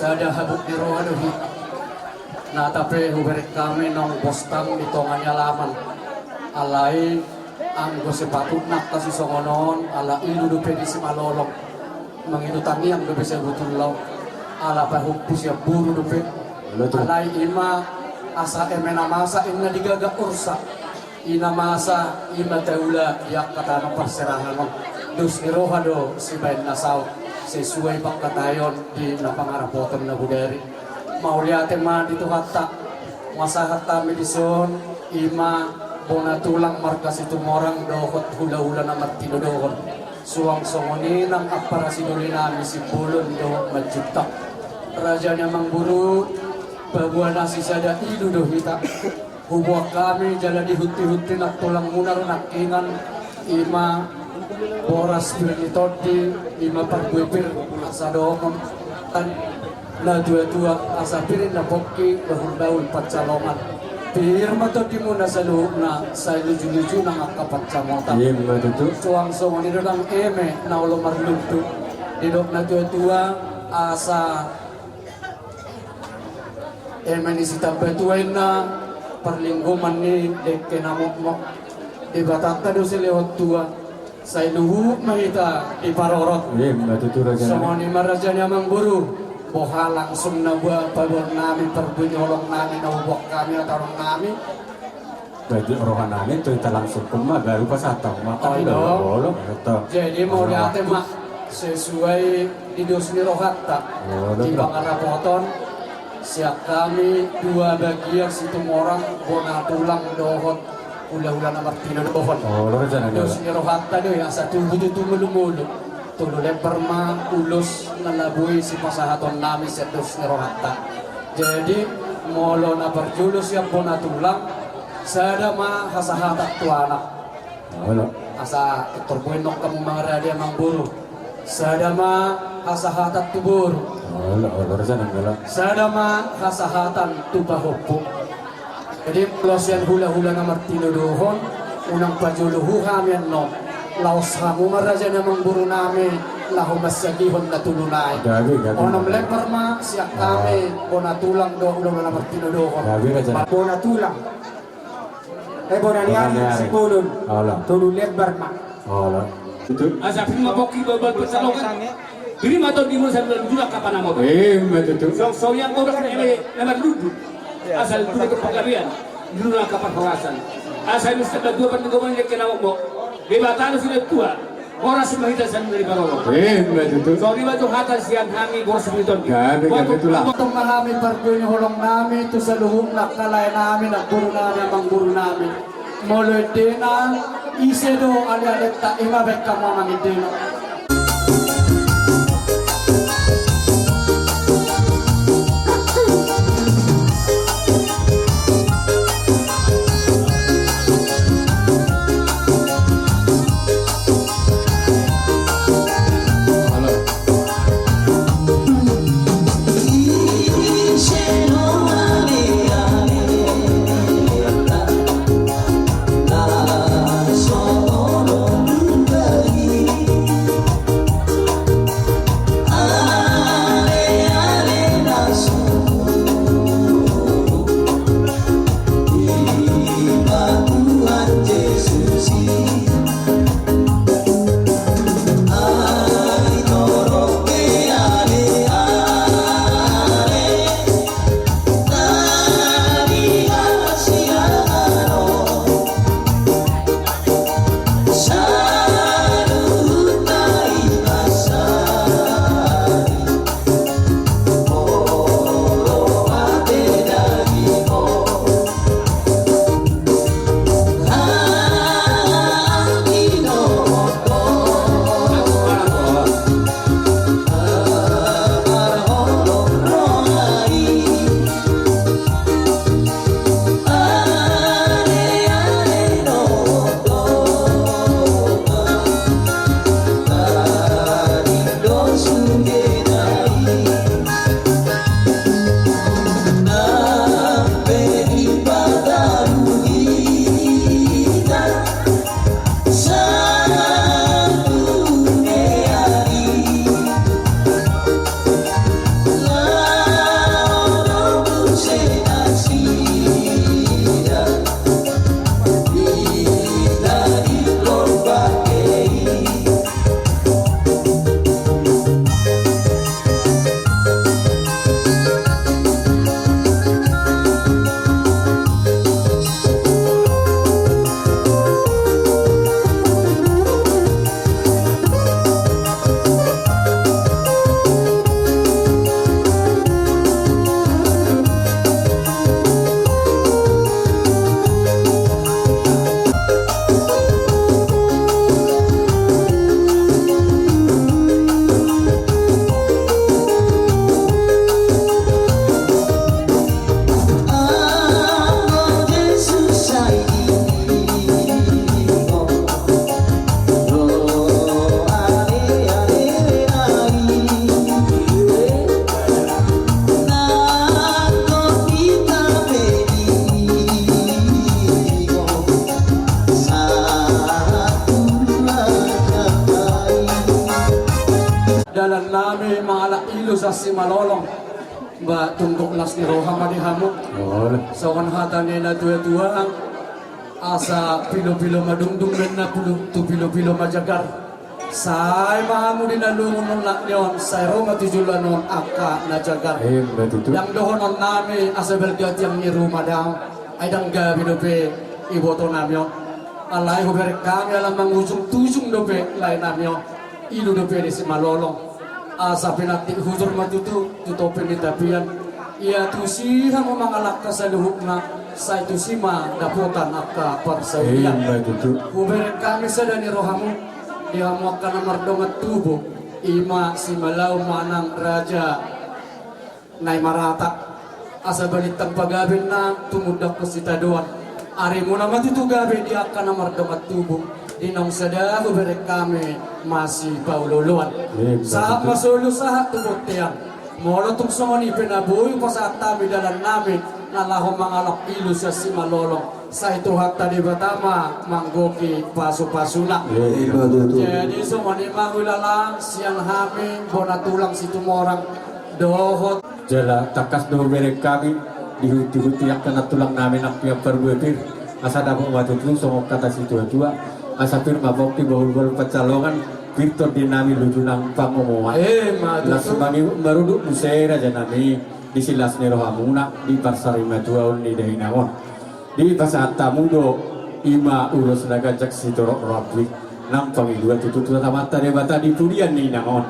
Sada habot ni roha do hita. Na tape hubereng hami naung bostam di tonga ni alaman. Alai anggo sipatutna angka sisongon on, ala ilu dope di Simalolong mangido tangiang dope sabutul laut. Ala pahompu sian boru dope. Alai ima asa eme na masa inna digagak ursa. I na masa, i ma taula di angka tano parserahan on. Dos ni roha do sibaen na saut, sesuai pangkataion di na pangarapoton na bodari. Mauliate ma di Tuhanta, hupasahat hami dison, i ma bona tulang marga Situmorang dohot hulahula na martinodohon. Suang songon i nang ampara sidoli nami Simbolon dohot Manjuntak. Raja ni amangboru, paboa na sisada ilu do hita. Huboan hami jala dihuntihunti nang tulangmuna ro nangkiningan, i ma boras pir ni tondi, i ma parbue pir asa dohononta ni natuatua, asa pir na pongki bahulbahul pansalongan. Pir ma tondimuna saluhutna, sai lujuluju nang angka pansamotan. Ima tutu. Suang songon i do nang eme na olo marlundu. Didok natuatua asa eme ni sitambatua inna parlinggoman ni dengke na mokmok. Debatanta do silehon tua, sai luhut ma hita diparorot. Ima tutu raja. Songon i ma raja ni amangboru, boha langsung na boha paboaon nami parbue ni holong nami na huboan hami, hata holong nami. Jadi roha nami tu hita langsung huma baru pasahat ma. Jadi mauliate ma sesuai di dos ni rohanta di pangarapoton sian hami dua bagian Situmorang bona tulang dohot Hulahula na martinodohon. Dos ni rohanta do i, asa tubu tutu mulu-mulu. Tolu lembar ma ulos na labui sipasahatonnami sian dos ni rohanta. Jadi molo na parjolo sian bona tulang, sada ma hasahatan tu anak. Asa pintor boi nang hamu mangarade amangboru. Sada ma hasahatan tu boru. Sada ma hasahatan tu pahompu. Jadi molo sian hulahula na martinodohon, unang pajolohu hami annon. Laos hamu ma raja ni amangborunami laho mansagihon na tolu nai. Onom lembar ma sian hami bona tulang dohot hulahula na martinodohon. Bona tulang. Eh, bona ni ari Sipulun. Tolu lembar ma. Asa pir ma pongki bahulbahul pansalongan. Pir ma tondi muna sandula-ndula angka panamoto. Songon i angka ulos ni eme na marlundu. Asa lunduk tu panggabean, lunduk angka parhorasan. Asa i ma sandula-ndula parlinggoman ni dengke na mokmok. Debata do sintua. Horas ma hita sian na di parorot. Songon i ma tu hata sian hami boras ni tondi. Gabe, gabe tulang. Tong ma hami parbue ni holongnami tu saluhutna angka laenami, namborunami, amangborunami. Molo endena, ise do alealenta, i ma baen hamu amang endena. Dalan nami mangalap ilu sasi malolong. Ba tunggok las ni roha ma di hamu. Songon hata ni na tua-tua, asa pilo-pilo madungdung, baen na pilo tu pilo-pilo majagar. Sai ma hamu di na lungun nungnat ni on, sai ro ma tu joloan on angka na jagar. Ndang dohonon nami asa balga tiang ni ruma, ndang. Ai ndang gabe dope iboto nami on. Alai hubereng hami ala mangujung-tujung dope lae nami on. Ilu dope di Simalolong. Asa pinantik hujur ma tutu tu topi ni tapian. Ia tusi hamu mangalangka saluhutna. Sai tusi ma dapotan angka parsaulian. Ima tutu. Hubereng hami sada ni rohamu di hamu angka na mardongan tubu, ima Simalaun manang Raja Naimarata. Asa balintang pagabenna tumundalhon sitadoan. Arimuna ma tutu gabe di angka na mardongan tubu. Di naung sada hubereng hami masipaolooloan. Ima tutu. Sahat ma solu sahat tu bontean. Molo tung songon i pe na boi hupasahat hami dalannami na laho mangalap ilu sian Simalolong, sai Tuhanta Debata ma manggohi pasupasuna. Ima tutu. Jadi songon i ma hulala sian hami bona tulang Situmorang dohot. Jala tangkas do hubereng hami dihutihut angka nantulangnami nang pir parbue pir, asa dapot ma tutu songon hata situatua, asa pir ma pongki bahulbahul pansalongan, pir tondinami luju nang pangomoan. Ima tutu. Las ma marudut muse rajanami di silas ni rohamuna di parsarimatuaon ni dainang on. Dipasahat hamu do ima ulos na ganjang sitorop rambu i nang pangidoan tutu tu Amanta Debata di pudian ni inang on.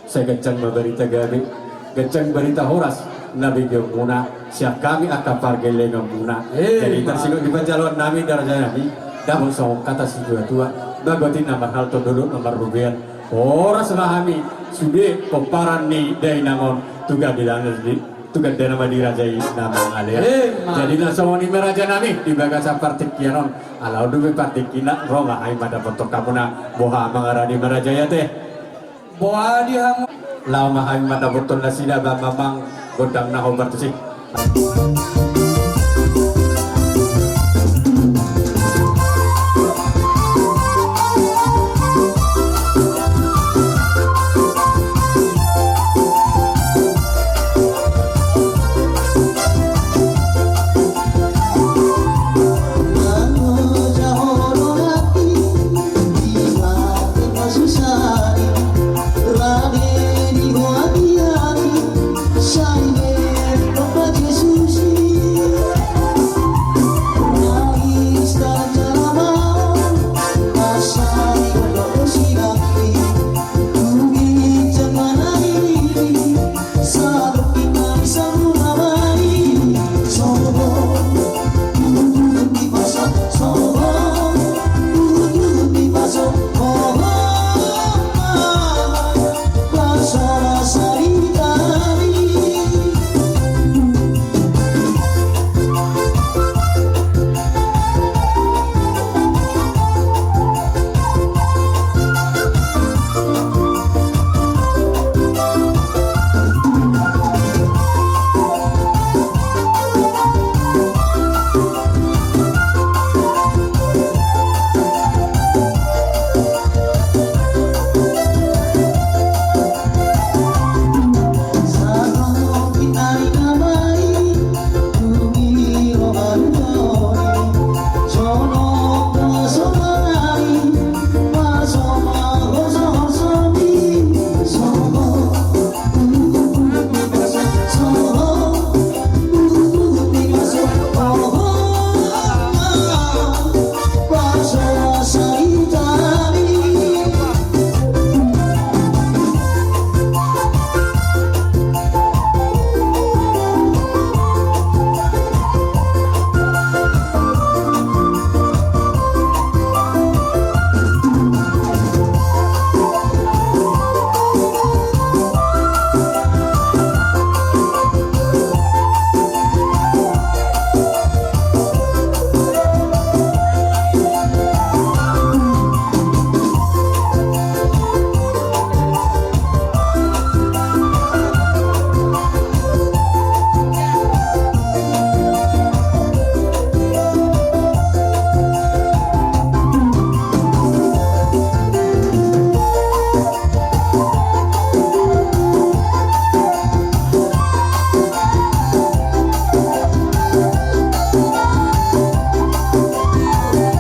Sai ganjang ma barita gabe, ganjang barita horas na begeonmuna sian hami angka pargellengonmuna. Ima. Jadi tarsongon i panjaloonnami rajanami, dapot songon hata situatua, bagot i na marhalto, dolok na marrobean. Horas ma hami sude pomparan ni dainang on tu gandana ma di, tu gandana ma di raja i na mangalean. Ima. Jadi na songon i ma rajanami di bagasan partingkian on, ala on dope partingkina, ro ma hami mandapothon hamuna. Boha mangarani ma raja i ate? Boha di hamu? Laho ma hami mandapothon nasida, ba mamang gondang na hombar tusi.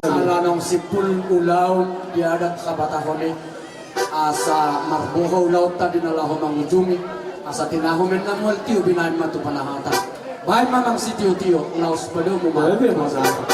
Ala naung simpul ulaon di adat Sabatahon i, asa marboha ulaonta di na laho mangujungi, asa tinahu ma na mual tio, binahen ma tu panahatan. Bahen ma amang sitiotio, laos padomu ma. Bahen ma amang.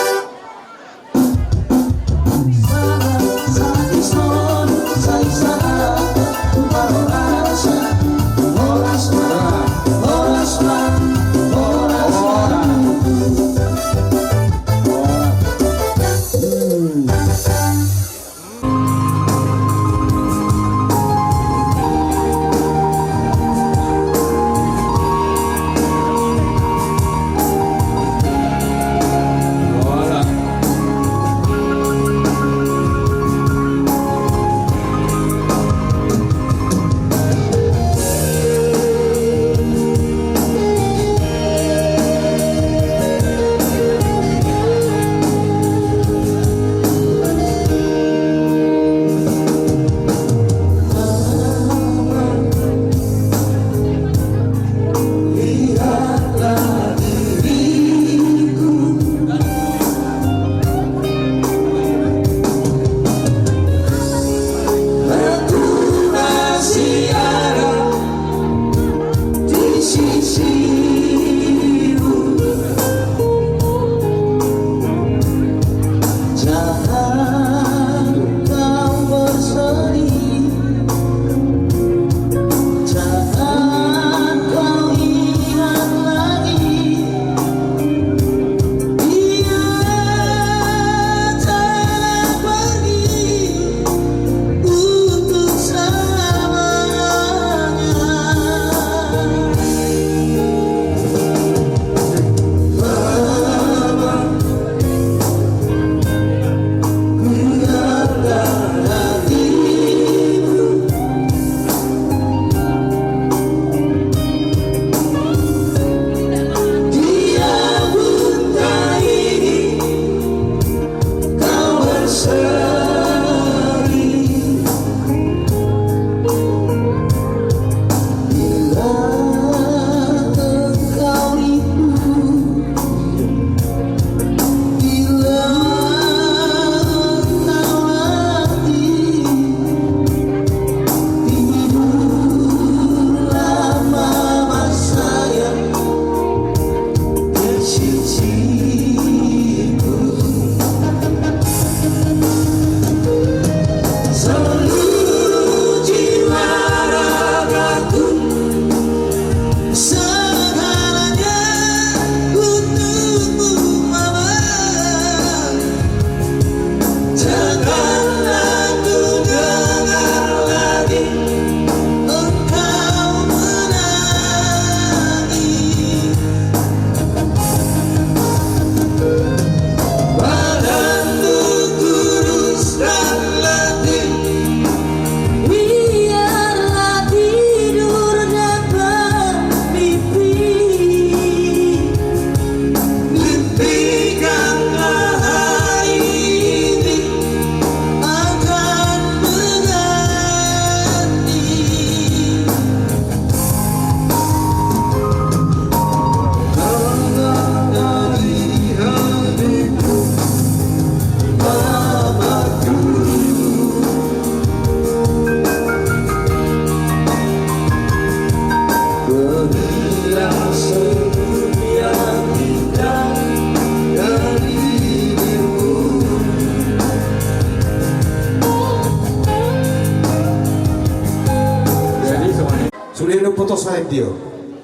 Udah ini putus saya dia.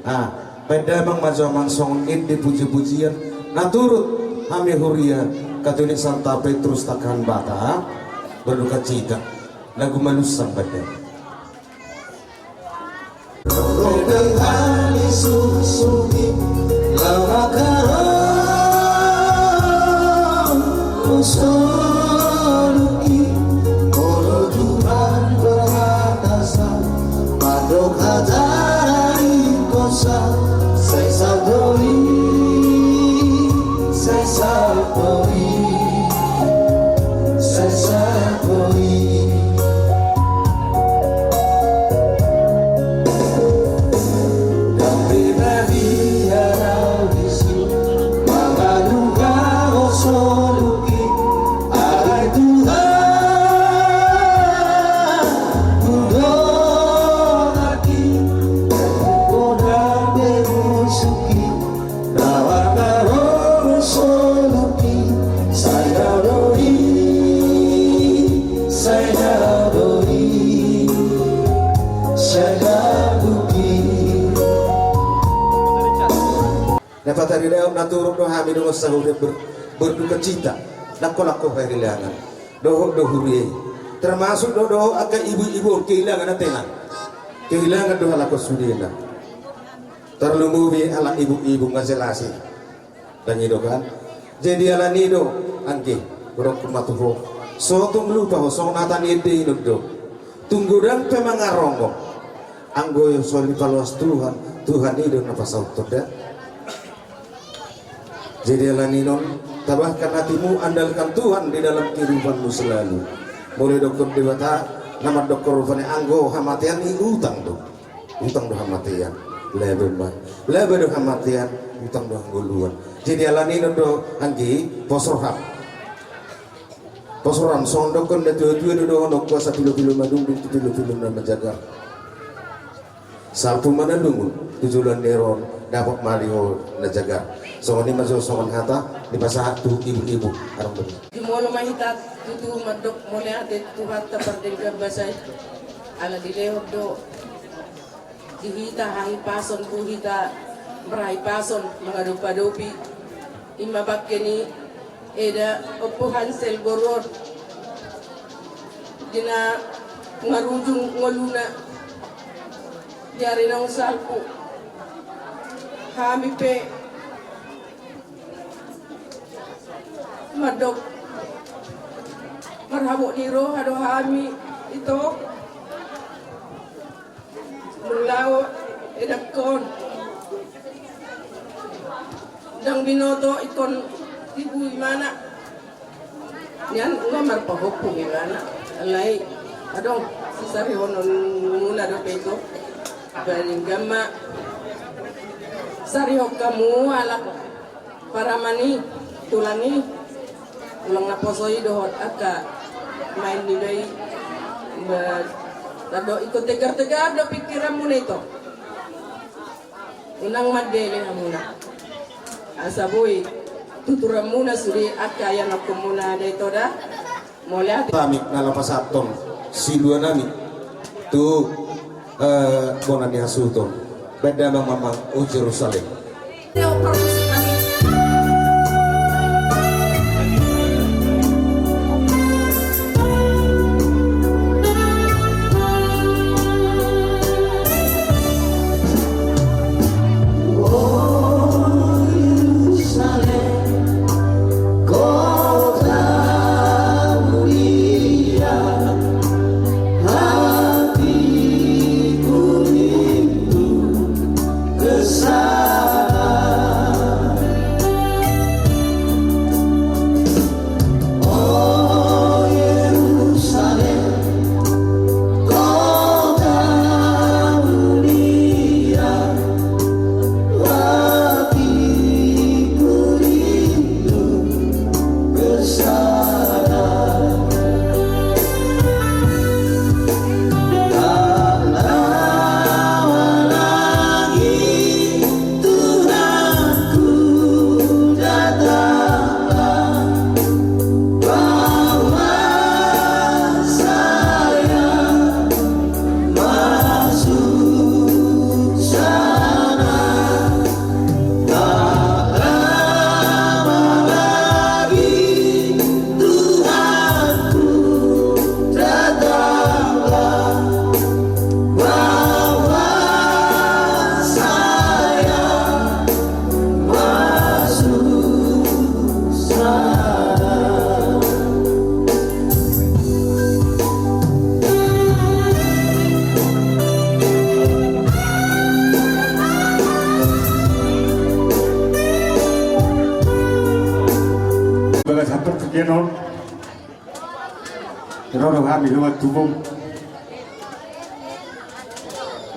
Ah, baen damang ma jo amang songon ende puji-pujian na turut hami huria Katolik Santa Petrus Tanggahan Bata, berdukacita. Lagu Malusang baen damang. Na pataridaon na turut do hami dongan sahuria ber-, berdukacita. Langko-langko harilangan. Dohot do huria i. Termasuk do dohot angka ibu-ibu kehilangan ate na. Kehilangan do halak on sudena. Tarlumobi halak ibu-ibu nga jelas i. Ndang i do kan. Jadi alani do, anggi, hudok ma tu ho. So tung lupa ho, songon hata ni ende i do. Tung godang pe mangarongo. Anggo so dipaloas Tuhan, Tuhan i do na pasauthon da. Jadi alani non, tabahkan hatimu, andalkan Tuhan di dalam kehidupanmu selalu. Molo didokkon Debata, na mandokkon rupani anggo hamatean i utang do. Utang do hamatean, laba ma. Laba do hamatean, utang do hangoluan. Jadi alani non do anggi, pos roham. Pos roham, songon dokkon na tua-tua do dohonon, kuasa pilopilo madungdung tu pilopilo na manjagar. Salpu ma na lungun, tu joloan ni ari on, dapot ma di ho na jagar. Songon i ma jo songon hata, dipasahat tu ibu-ibu, arang beri. Jumolo ma hita tutu mandok mauliate tu Tuhanta pardenggan basa i. Ala dilehon do di hita hahipason, tu hita marhahipason mangadopi-adopi. I ma bangke ni eda Ompu Hansel boru on. Di na marujung ngoluna di ari naung salpu. Hami pe mandok marhabot ni roha do hami ito. Molo edangkon ndang binoto ingkon tibu imana. Nian nga marpahompu imana. Alai adong sisarihononmuna dope ito. Paling gamma sarihon hamu halak paraman i, tulang i, tulang naposo i dohot angka maen ni bayi. Ba, tado ingkon tegar-tegar do pingkiranmuna ito. Unang mandele hamuna. Asa boi tuturanmuna sude angka ianakhonmuna da ito da. Mauliate. Hami na laho pasahathon silua nami tu, eh, bona ni hasuhuton. Baen damang ma amang, o Jerusalem. Dongan tubum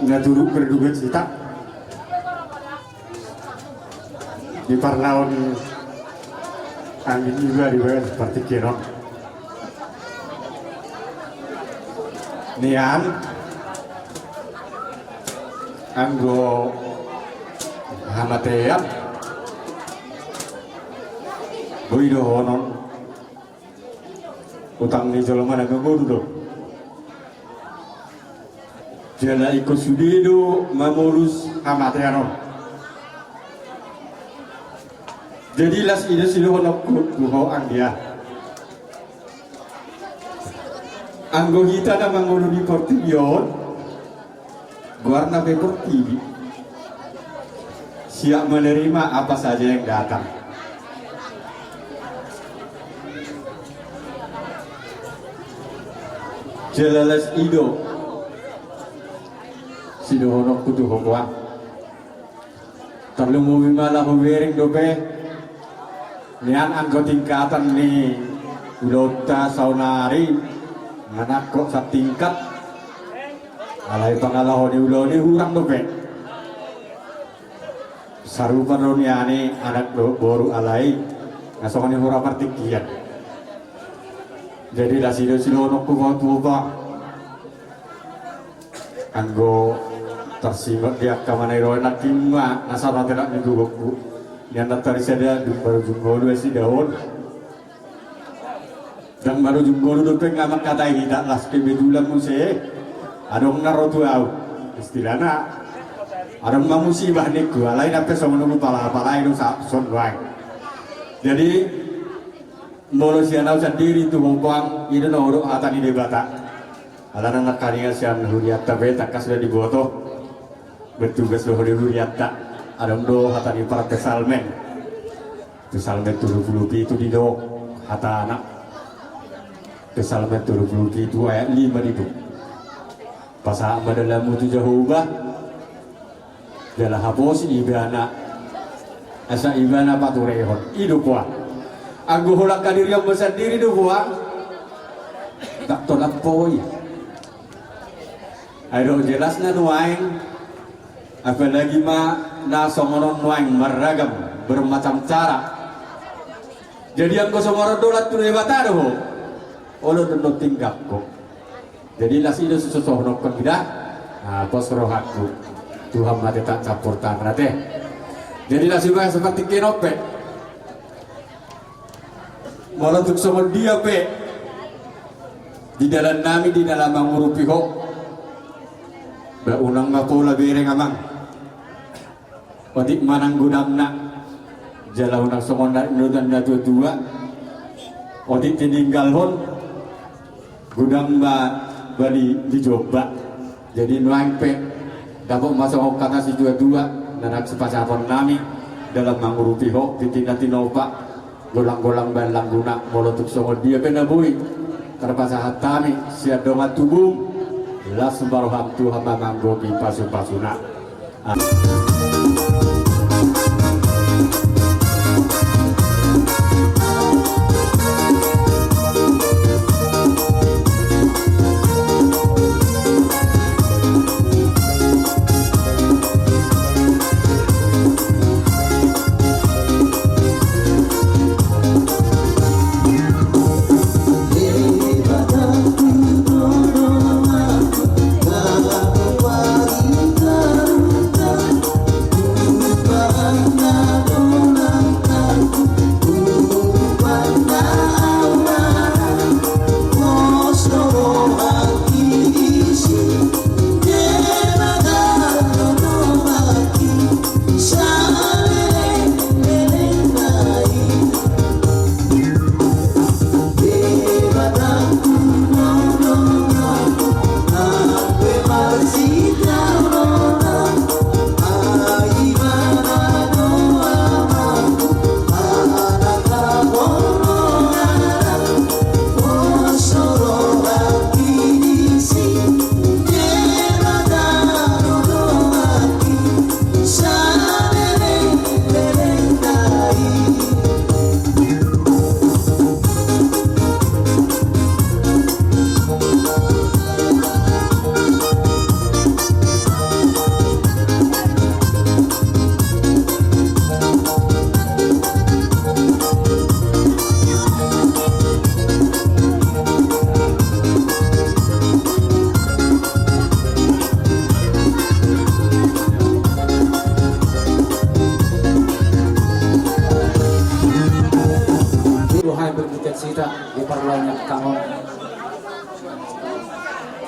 na turut berduka cita di parlaon anggi iba di bagas partingkian on. Nian anggo hamatean boi dohonon utang ni jolma na mangolu do. Jala ingkon sude do mamolus hamatean on. Jadi las i do sidohononku tu ho anggia. Anggo hita na mangolu di portibi on, goarna pe portibi, siap menerima apa saja yang datang. Jala las i do sidohononku tu ho boa. Tarlumobi ma laho hubereng dope nian anggo tingkatan ni ulaonta saonari, manangkok satingkat. Alai pangalaho ni ulaon i hurang dope. Sarupa do nian i anak dohot boru, alai na songon i hurang partingkian. Jadi las i do sidohononku tu ho boa. Anggo tarsingot di angka manang i do nangkin ma na saba telak ni gogonku. Nian na tarisada dung marujung ngolu nasida on. Dung marujung ngolu dope nga mangkatai hita, las kebetulan muse adong na ro tu ahu. Istilahna adong ma musibah ningku, alai na pe songon ulu pala-pala i do sa-, son nuaeng. Jadi molo sian ahu sandiri tu ho boa, i do na hudok hata ni Debata. Alana nangkaningan sian hurianta pe tangkas do diboto. Bertugas do ho di hurianta. Adong do hata ni parpsalmen. Psalmen tolu pulu pitu didok hatana. Psalmen tolu pulu pitu ayat lima didok. Pasahat ma dalanmu tu Jahowa. Jala haposi ibana, asa ibana paturehon. I do boa. Anggo holan hadirion sandiri do boa, tak tolap po i. Ai do jelasna nuaeng, apalagi ma na songon on nuaeng marragam, bermacam cara. Jadi anggo songon on do lan tu Debata do ho, olo do na tinggal ho. Jadi las i do sidohononku anggia. Nah, pos rohangku. Tuhan ma te tak campur tangan te. Jadi las i ma seperti kenope. Molo tung songon dia pe di dalan nami di dalan mangurupi ho, ba unang ma pola bereng amang. Otik manang godangna. Jala unang songon na nidok ni natua-tua. Otik tininggalhon godang ma bali di jomba. Jadi nuaeng pe dapot ma songon hata situa-tua na naeng sipasahaton nami dalan mangurupi ho, tintin na tinopa. Golang-golang baen langguna, molo tung songon dia pe na boi tarpasahat hami sian dongan tubum, las ma roham, Tuhan ma manggohi pasu-pasuna.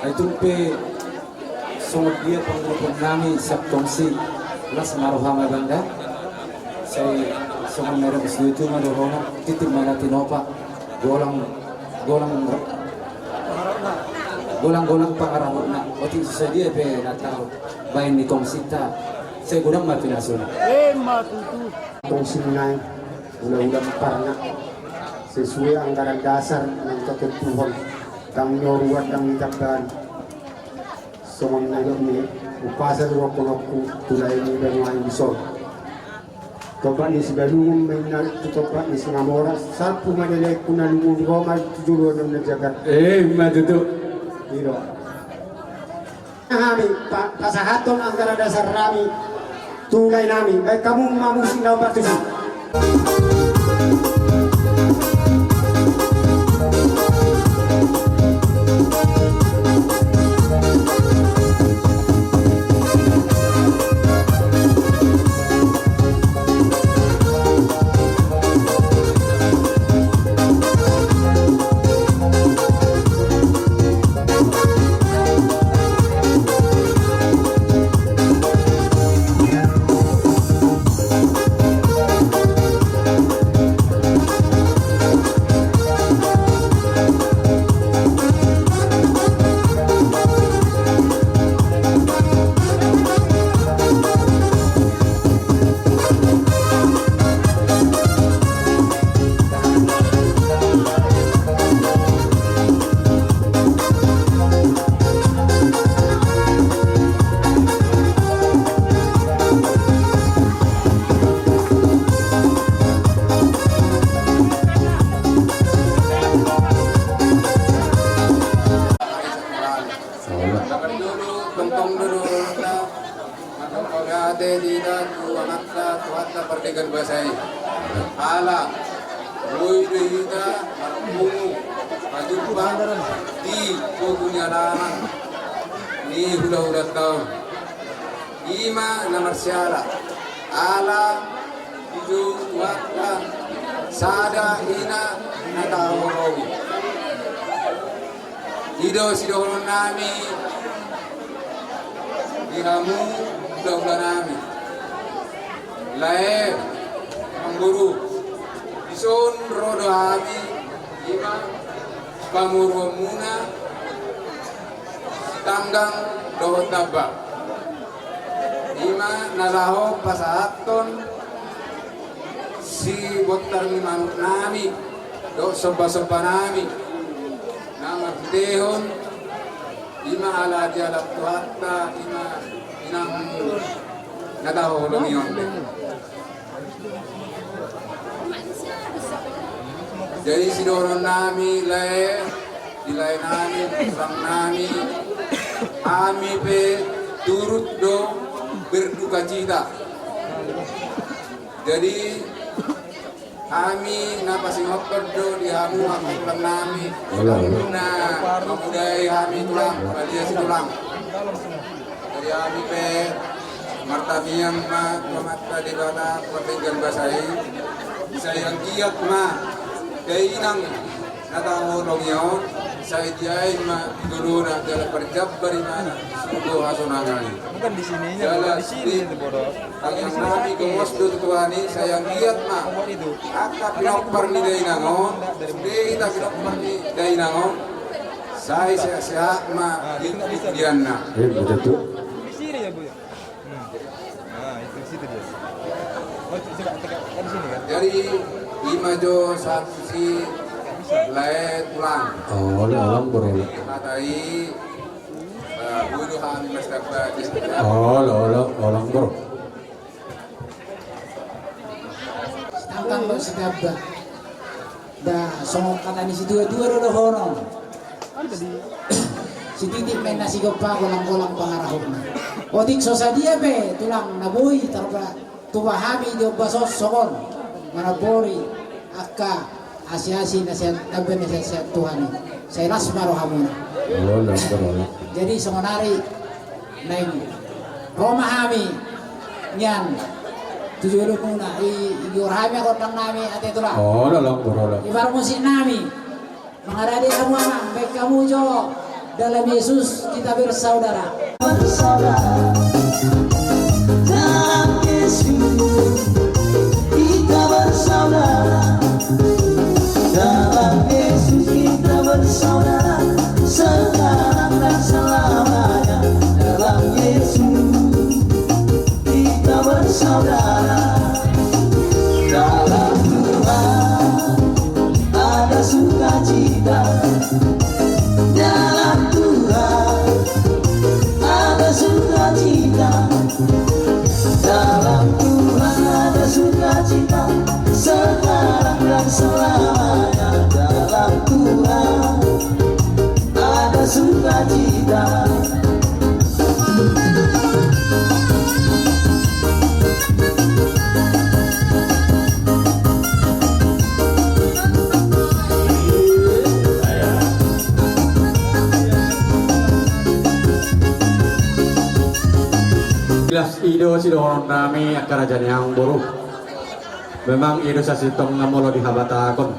Ai tung pe songon dia pangurupon nami sian tongsi, las ma roham, Abang, da. Sai songon na didok situ ma dohonon, titi ma na tinopa, golang, golang, golang-golang pangarahutna. Otik so sadia pe na tabaen ni tongsinta, sai godang ma pinasuna. Emma tutu. Tongsi nai, hula-hula parna, sesuai anggaran dasar na ditentuhon, ndang ni oruan, ndang ni tambahan. Songon na didok ni umpasa dohononku, tu lae ni banua i dison. Topak ni Sibalungun ma inna tu topak ni Singamora, salpu ma di laengku na lungun, ro ma tu joloan na jagar. Emma tutu. I do. Hami pa-, pasahathon anggaran dasar nami tu lae nami, baen hamu ma musik na ombar tusi. Tongtong do dohononna, manghatai hita tu Amanta, Tuhanta Pardenggan Basa i. Ala boi do hita marpungu, marjumpa di pogu ni alaman ni hula-hulanta on. I ma na marsiala, ala dijou Tuhanta sada ina na tahaholongi. I do sidohonon nami di hamu hula-hula nami. Lae, amangboru, dison ro do hami, i ma pamoruonmuna, Sitanggang dohot Damba. I ma na laho pasahathon sibontar ni manuk nami dohot somba-somba nami na marhitehon i ma ala dialap Tuhanta i ma inangmu na tahaholongi on. Jadi sidohonon nami lae, di lae nami, tulang nami, hami pe turut do berdukacita. Jadi hami na pasingothon do di hamu angka tulang nami. Olo, olo. Na mamodai hami tulang, balian situlang. Jadi hami pe martangiang ma tu Amanta Debata Pardenggan Basa i, sai anggiat ma dainang na tahaholongi on, sai diain ma di dolona jala parjambar ibana surgo hasonangan i. Bukan di sininya, jala bukan di sini itu, bodoh. Tangiang nami gomos do tu Tuhan i, sai anggiat ma angka pinompar ni dainang on, sude hita pinompar ni dainang on, sai sehat-sehat ma di pudianna. Iya, betul. Di sini ya, Bu, ya? Hmm. Nah, itu di situ dia. Oh, coba tegak, kan di sini, kan? Jadi, i ma jo sahat tusi lae tulang. Olo, olo, amangboru. Hata i, eh, boi do hami marsitambahan. Olo, olo, olo, amangboru. Sitanggang dohot Sidamba. Da, songon hata ni situa-tua do dohonon. Sititi ma inna sigompa, golang-golang pangarahutna. Otik so sadia pe tulang na boi tartupa hami di ombas on songon manambori angka asi-asi na sian, tambai na sian, sian Tuhan i. Sai las ma rohamuna. Olo, las ma roha. Jadi songon ari naeng ro ma hami nian tu jolomuna, i, igor hami gondang nami ate tulang. Olo, olo, olo. I parmusik nami. Mangarade hamu amang, baen hamu jo Dalam Yesus kita bersaudara. Bersaudara. Dalam Yesus kita bersaudara. Dalam Yesus kita bersaudara. Sekarang dan selamanya. Dalam Yesus kita bersaudara. Dalam Tuhan ada sukacita. Dalam Tuhan ada sukacita. Dalam Tuhan ada sukacita. Sekarang dan selamanya. Dalam Tuhan ada sukacita. Jelas i do sidohonon nami angka raja ni amang boru. Memang i do sasintongna molo dihabatahon.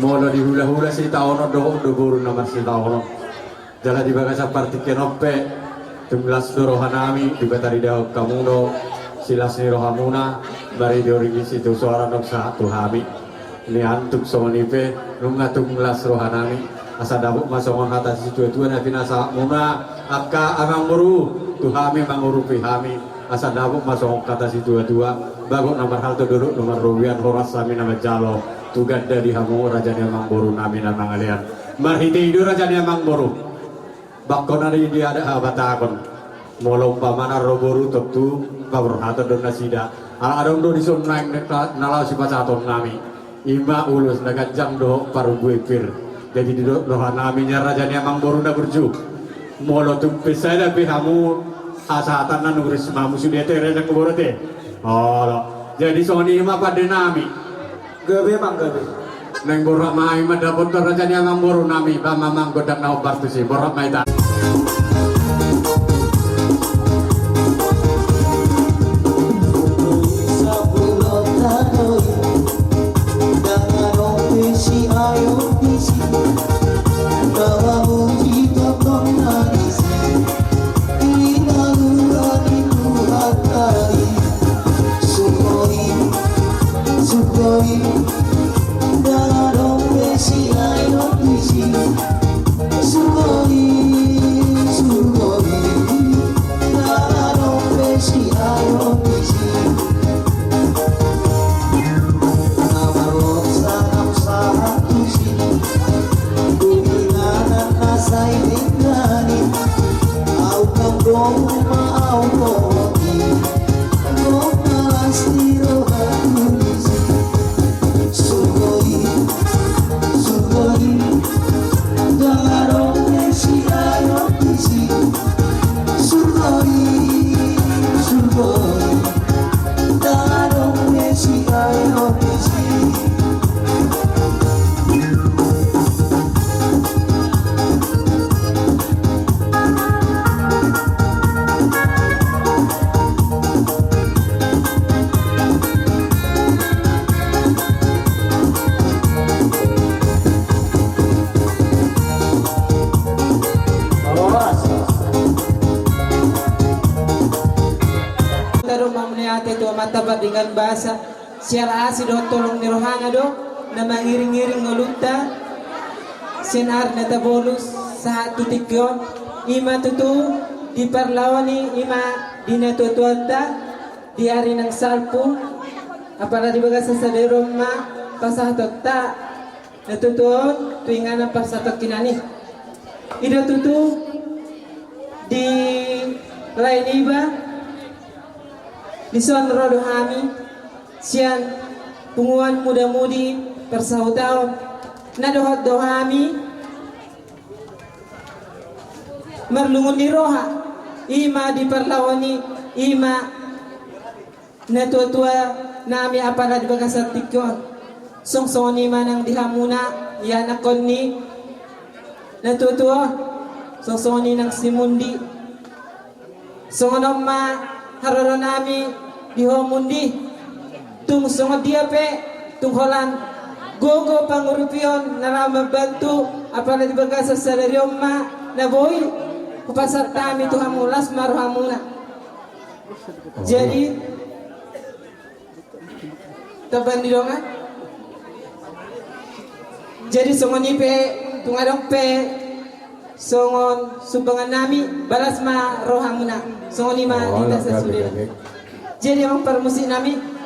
Molo dihulahula sitaonon dohot do boru na marsitaonon. Jala di bagasan partingkian on pe, tung las do rohanami, Debata ridahon hamu do silas ni rohamuna, maridi ringgit sitio soara nunga sahat tu hami. Nian tung songon i pe, nunga tung las rohanami, asa dapot ma songon hata situatua na pinasahatmuna, angka amang boru, tu hami mangurupi hami, asa dapot ma songon hata situatua, bagot na marhalto, dolok na marrobean, horas hami na manjalo tu ganda di hamu raja ni amang boru nami na mangalean. Marhite i do raja ni amang boru. Bangkona di, di adat habatahon. Molo umpamana ro boru tontu paborhaton do nasida. Ala adong do dison naeng na, na laho sipasahaton nami. Ima ulos na ganjang dohot parbue pir. Jadi didok rohanami nian raja ni amang boru na burju. Molo tung pe sada pe hamu hasahatan na nuris mamu sude ate raja ni amang boru ate. Olo. Jadi songon i ma pande nami. Gabe mang gabe. Naeng borhat ma hami mandapothon raja ni amang boru nami, ba mamang gondang na hombar tusi, borhat ma hita. Sugoi, sugoi, ndang adong be siayon disi. Sugoi, sugoi, ndang adong be siayon disi. Na marlot sahat tusi, tu inganan na sai denggan i. Au tanggo ma au dohot i. Tado mamune ate tu Amanta Pardenggan Basa. Sian asi dohot holong ni rohana do na mangiring-iring ngolunta sian ari na tabolus sahat tu tingki on. Ima tutu diparlahoni ima di natua-tuanta di ari nang salpu. Apala di bagasan sadari on ma pasahatonta natua-tua on tu inganan parsatongkinan i. I do tutu di lae niba. Dison ro do hami sian punguan muda-mudi parsahutaon na dohot do hami marlungun ni roha ima diparlahoni ima natua-tua nami apala di bagasan tingki on. Songon i ma nang di hamuna ianakhon ni natua-tua on, songon i nang si Mundi. Songon on ma haroro nami di ho Mundi. Tung songon dia pe tung holan gogo pangurupion na laho mambantu Apala di bagasan sadari on ma na boi hupasahat hami tu hamu, las ma rohamuna. Jadi tamba ni dongan. Jadi songon i pe, tung adong pe songon sumbangan nami, balas ma rohamuna. Songon i ma di hita sasudena. Jadi amang parmusik nami.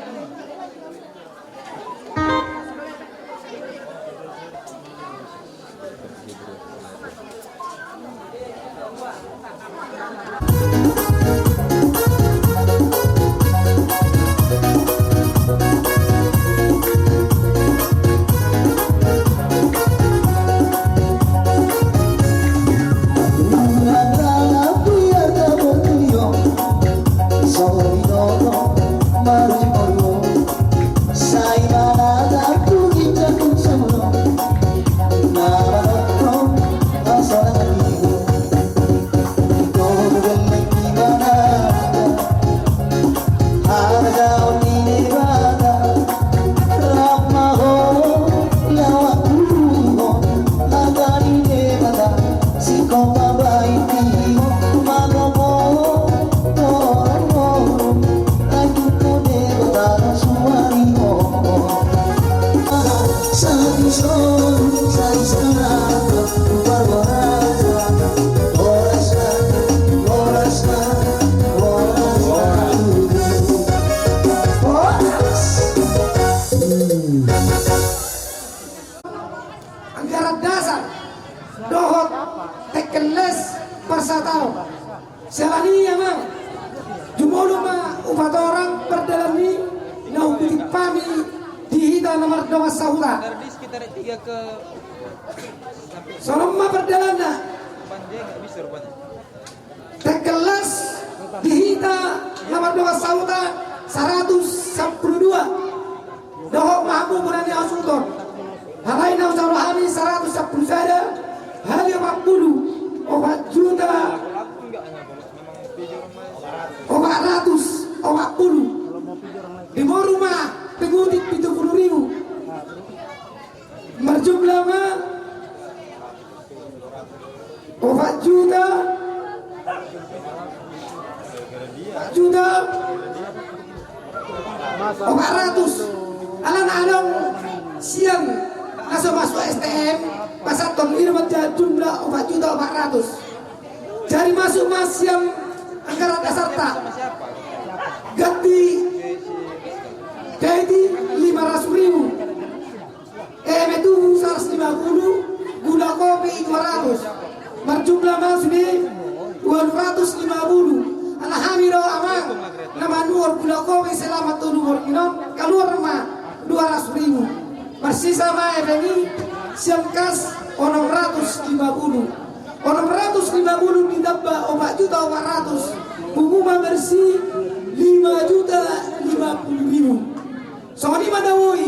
Anggaran dasar dohot tengkel les parsahutaon. Siala ni i amang, jumolo ma hupatorang pardalan ni na hupitimpami di hita na mardongan sahuta. Songon on ma pardalanna. Tengkel les di hita na mardongan sahuta saratus sampulu dua. Dohot ma hamu bona ni hasuhuton. Alai na hujalo hami saratus sampulu sada hali opat pulu, opat juta opat ratus opat pulu. Dimoru ma pengutip pitu pulu ribu. Marjumlah ma opat juta, opat juta opat ratus. Alana adong sian na so masuk S T M, pasahathon i ma jumlah opat juta opat ratus. Jadi masuk ma sian anggaran dasarta ganti gaji lima ratus ribu. Eme tubu saratus lima pulu, gula kopi dua ratus. Marjumlah ma sude ualu ratus lima pulu. Ala hami do amang na manuhor gula kopi selama tolu borngin on, kaluar ma dua ratus ribu. Marsisa ma eme i sian kas onom ratus lima pulu. Onom ratus lima pulu ditamba opat juta opat ratus, pungu ma bersih lima juta lima pulu ribu. Songon i ma na boi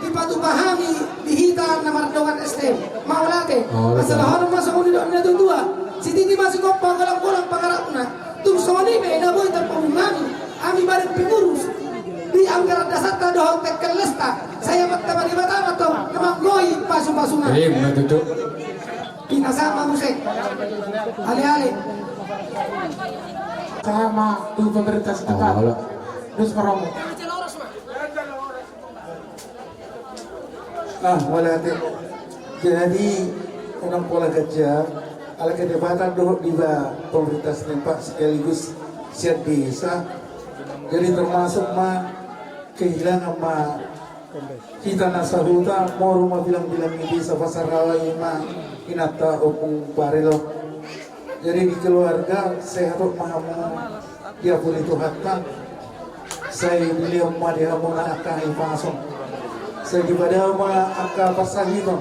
dipatupa hami di hita na mardongan S T M. Mauliate. Mauliate. Pasahathon ma songon i dohot na tuatua. Sititi ma sigompa, golanggolang pangarahutna. Tung songon i pe na boi tarpabungani hami badan pengurus di anggaran dasarta dohot tengkel lesta. Sai Amanta Debata ma tong na manggoi pasupasuna. Ima tutu. Pinasahat ma muse. Aleale. Sama tu pemerintah setempat. Terus meromo. Ah, mauliate. Jadi, unang pola ganjang, ala keterlibatan dohot di ba pemerintah setempat sekaligus sian desa. Jadi termasuk ma kehilangan ma hita na sahuta, moru ma bilang-bilang ni desa Pasarawa, ima inanta Ompung Barelo. Jadi di keluarga sehat ma hamu diampuni Tuhanta. Sai dilehon ma di hamuna angka hahipason. Sai dipadao ma angka parsahiton.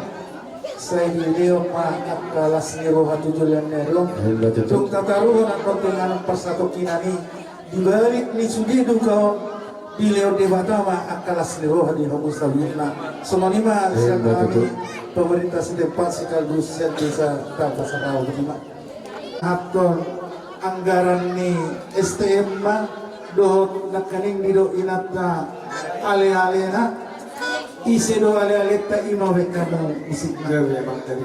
Sai dilehon ma angka las ni roha tu joloan ni ari on. Ima tutu. Tung tataruhon angka tingki na parsatongkinan i. Di balik ni sude duka on, dilehon Debata ma angka las ni roha di hamu saluhutna. Songon i ma sian hami, ima tutu, pemerintah setempat sekaligus sian desa Pasarawa, ima. Antong anggaran ni S T M ma dohot nangkaning didok inanta alealena. Ise do alealenta, ima baen hamu musikna. Gabe, Bang, tadi.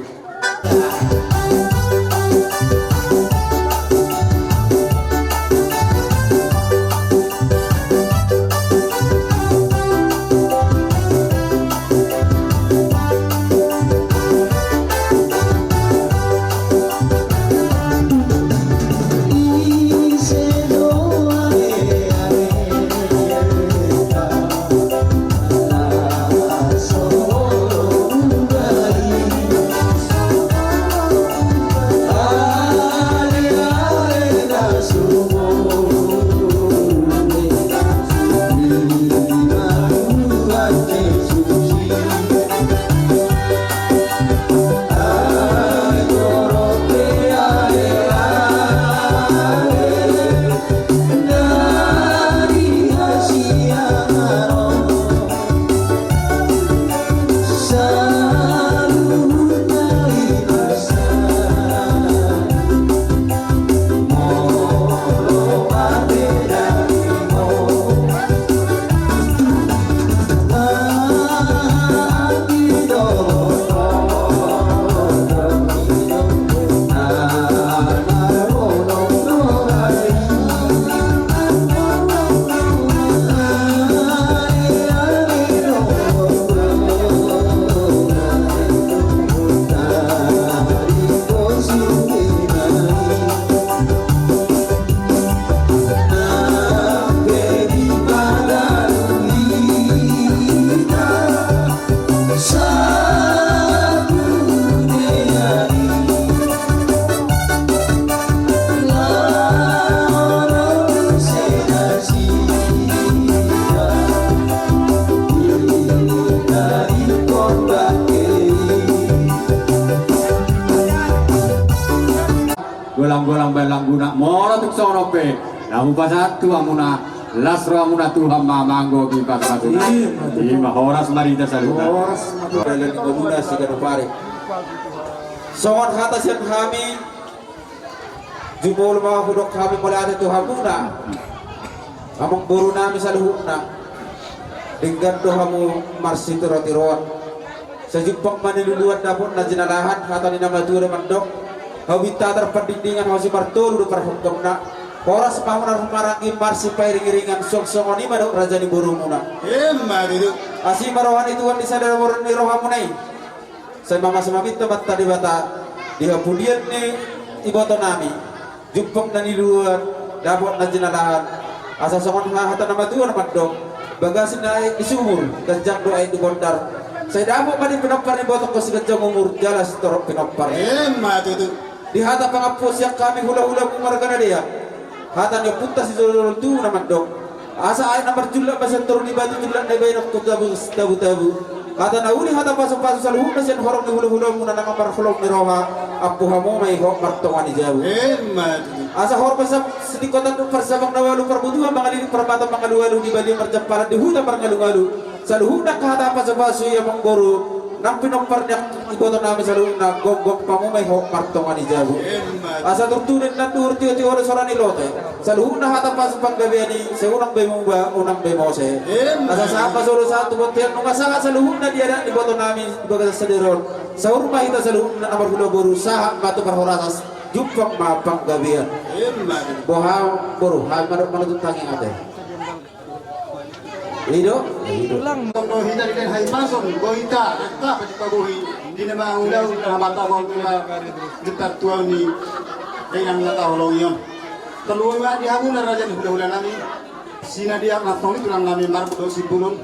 Golang-golang bahen langguna, molo tung songon on pe na hupasahat tu hamuna, las rohamuna, Tuhan ma manggohi pasu-pasuna. Ima, horas ma di hita saluhutna. Horas ma di hita saluhutna. Songon hata sian hami, jumolo ma hudok hami mauliate tu hamuna, amangboru nami saluhutna. Denggan do hamu marsitiro-tiroan. Sai jumpang ma niluluan dapot na jinalahan, hata ni na matua do mandok: Hau bintang tarpandingdingan, hau simartolu do parhongkapna. Horas ma hamuna maranggi marsipairing-iringan, suang songon i ma dohot raja ni borumuna. Emma tutu. Asi ma roha ni Tuhan di sada boru ni rohamuna i. Sai mamasu-masu ma hita Amanta Debata di hapudian ni iboto nami. Jumpang na niluluan, dapot na jinalahan. Asa songon hata na matua na mandok: Bagas ni aek di sumur, ganjang do aek di bondar. Sai dapot ma di pinompar ni iboto on siganjang umur jala sitorop pinompar. Emma tutu. Di hata pangampu sian hami hula-hulamu marga Nadeak, hata ni ompunta sijolo-jolo tubu na mandok: Asa aek na marjulak ma sian toru ni batu, julak na ibaen tu tabu-tabu. Hata na uli, hata pasu-pasu saluhutna sian horong ni hula-hulamuna na marholong ni roha, ampu hamu ma i hot martonga ni jabu. Emma tutu. Asa horong pasu-pasu sitingkotan dohot parsabang na ualu, parbutuhan mangaliling, parmata mangalu-alu, di balian marjampalan, di huta marngalu-ngalu. Saluhutna angka hata pasu-pasu i, amangboru, nang pinompar ni iboto nami saluhutna, gomgom hamu ma i hot martonga ni jabu. Emma. Asa turtu do indahan duhur, tio-tio do sora ni lote. Saluhutna hata pasu panggabean i, sai unang be muba, unang be mose. Emma. Asa sahat ma solu sahat tu bontean, nunga sahat saluhutna di adat ni iboto nami di bagasan sadari on. Saur ma hita saluhutna na marhula boru, sahat ma tu parhorasan, jumpang ma panggabean. Emma. Boha, boru, hami ma dohot manutut tangiang ate. I do? I do. Tong do hita di dalan hahipason, boi hita, renta, pati pabohi, di na mangula, di na mataho, di na getar tuan ni, di na mataho longion. Tolu ma di hamuna raja ni hula-hula nami, si Nadeak, na tong ni tulang nami Mark dohot Simbulon.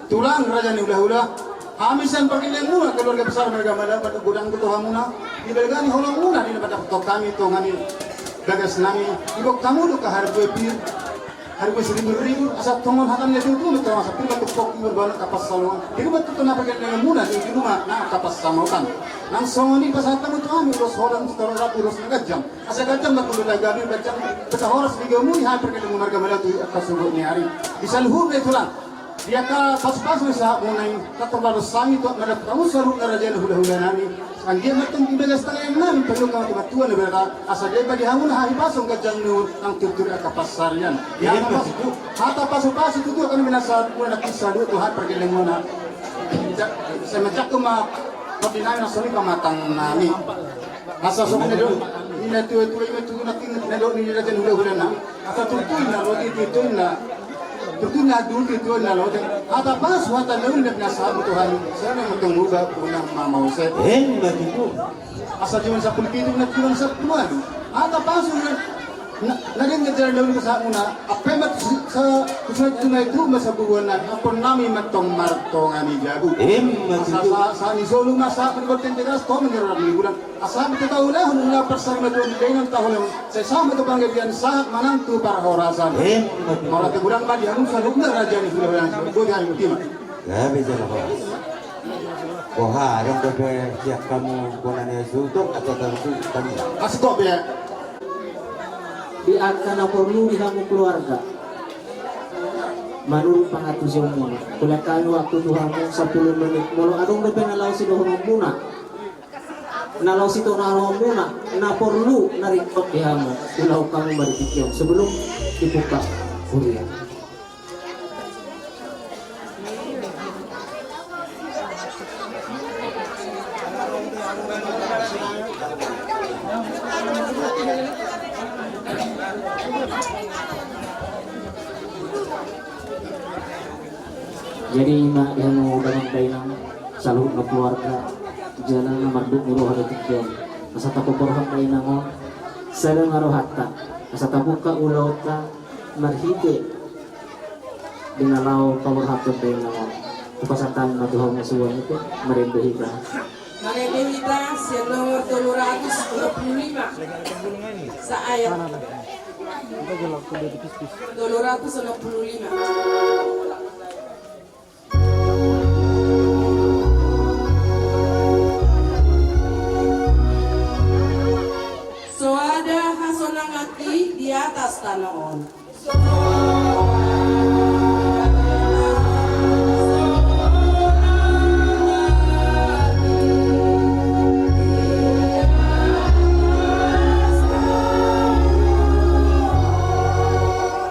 Tulang raja ni hula-hula, hami sian pargellengan muna, keluarga besar marga Mala, patu godang do tu hamuna, di balga ni holong muna, di na padapothon hami, tong hami, bagas nami, di bok hamu do ka harbue pir. Harbue siribu-ribu, asa tongon hata ni tutu, tongon asa pir ma tu pok imur bana kapas salongan. Di rumah tutu na pakai dengan muna, di rumah na kapas samotan. Nang songon i pasahat hamu tu hami, ulos holan, sitaron rapi, ulos na ganjang. Asa ganjang ma tu beta gabe, ganjang beta horas di gamu, di hampir ke dengan marga Mala tu angka subuh ni ari. Di saluhutna i tulang. Di angka pasu-pasu ni sahat muna i, tator lalu sami tu na dapot hamu saluhutna raja ni hula-hula nami. Anggiat ma tong di bagas tangiang nami, pajou ma tu Amanta Debata, asa dibaen di hamuna hahipason, ganjang ni umur, nang turtur angka pansarian. Di hata pasu-pasu tutu, akan mina sahat muna na kisah dua Tuhan pargellengan muna. Sai manjangkon ma Tapi nai na soni pamatang nami. Asa songon na didok ni na tuatua i ma tutu na tinggi na didok ni raja ni hulahulana. Asa tutu na roti tutu na tutu na dulu tutu na roti. Hata pasu hata na uli na pinasahat Tuhan. Saya na mutong muba puna mamau saya. Emma tutu. Asa jumlah sampulu pitu na jumlah sampulu anu. Hata pasu na Na, na denggan jalan daun kesamuna, apa ma tu sa, tu sa, tu na itu masa bubuhan na, apa nami ma tong martonga ni jabu. Emma tutu. Sa, sa, sa ni solu masa berbuat tegas, tong menyerah di bulan. Asa kita tahu lah, nuna persama tuan di dengan tahu lah. Saya sama tu panggabean sahat manang tu parhorasan. Emma tutu. Mauliate godang ma di hamu saluhutna raja ni hulahula, buat hari mutima. Gabe jala horas. Boha, adong dope sian hamu bona ni suhut, atau tahu suhut kami. Askop ya. Di angka na porlu di hamu keluarga. Manurut pangantusionmuna, hulehon hami waktu tu hamu sampulu menit. Molo adong dope na laho sidohononmuna, na laho sitonaonmuna, na porlu na ringkot di hamu, ulahon hamu ma di tingki on sebelum dibuka huria. Jadi ima di hamu damang dainang, saluhutna keluarga, jala na mardut ni roha di tingki on. Asa tapoporhon dainang on, sada ma rohanta, asa tabuka ulaonta, marhite di na laho paborhathon dainang on. Hupasahat ma tu hamu suan itu, marende hita. Marende hita sian nomor tolu ratus dua puluh lima. Saayat. Tolu ratus enam puluh lima. Soada hasonanganki di atas tano on.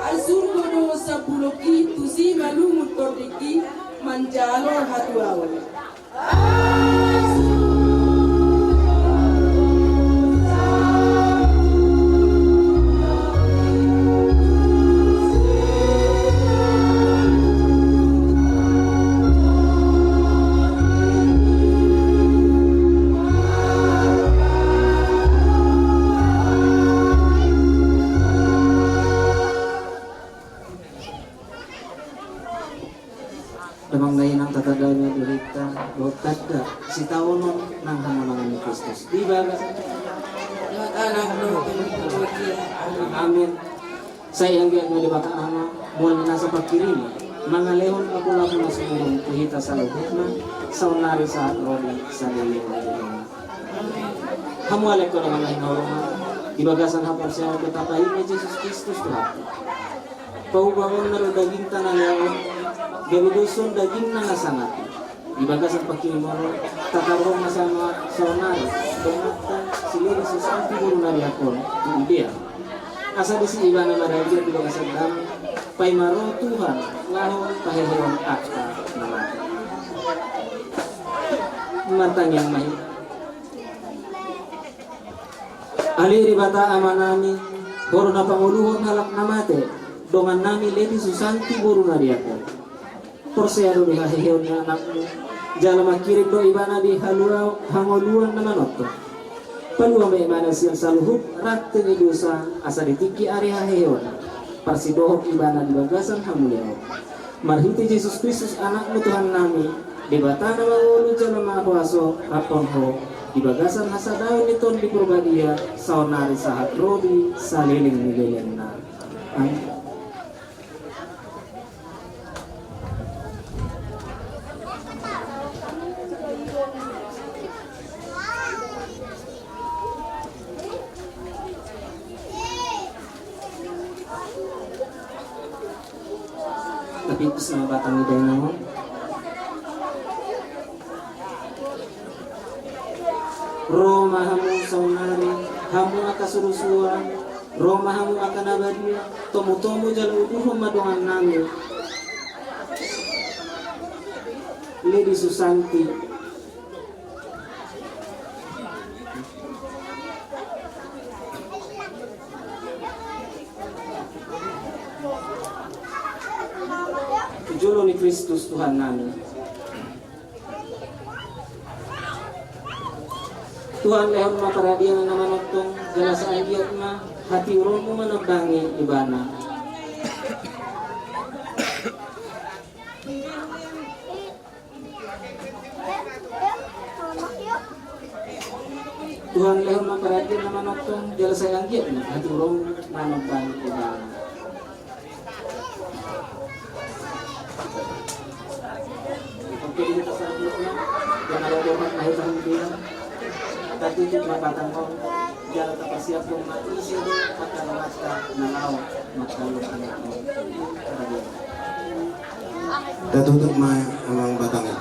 Ai surgo do sampulongki, tusi ma lungun tondingki manjalo hatuaon. Damang dainang, tatandahon ma di hita dohot tanda sitaonon nang hamonangan ni Kristus. Di bagasan Anak. Amin. Sai anggiat ma Debata Ama, mual ni nasa pangkirimon, mangalehon lapuan na sumurung tu hita saluhutna, saonari sahat ro di saleleng ni lelengna. Hamu ale angka dongan na hinaholongan, di bagasan haporseaon tapaima Jesus Kristus Tuhanta. Paubahonna do dagingta na leaon, gabe dos on dagingna na sangap i. Di bagasan pangkirimon on, tatarhon ma saonari donganta si Lady Susanti boru Nariakon tu Judea. Asa disi ibana marajia di bagasan dame, paima ro Tuhan laho paheheon angka na mate. Martangiang ma hita. Ale Debata Amanami, Ho do na pangoluhon halak na mate, dongannami Lady Susanti boru Nariakon. Porsea do di haheheon ni anakmu, jala mangkirim do ibana di haluaon hangoluan na manongtong. Palua ma ibana sian saluhut rante ni dosa, asa di tingki ari haheheonna, parsidohot ibana di bagasan hamuliaon. Marhite Jesus Kristus, Anakmu Tuhannami, Debata na mangolu jala mahuaso, raphon Ho di bagasan hasadaon ni Tondi Porbadia, saonari sahat ro di saleleng ni lelengna. Amin. Tapi pus ma batang ni dainang on. Ro ma hamu saonari, hamu angka surusuan, ro ma hamu angka na badia, tomutomu jala uduhon ma dongannami Lady Susanti. Jolo ni Kristus Tuhannami. Tuhan, lehon ma paradian na manongtong, jala sai anggiat ma hatiuronmu manambangi ibana. Tuhan, lehon ma paradian na manongtong, jala sai anggiat ma hatiuronmu manambangi ibana. Oke, ini terserah. Yang ada dohot na hita hembiang. Tatutup ma batang on, jala tapasiaphon ma ise do angka dongan na laho mangkaluhon. Tatutup ma amang batang on.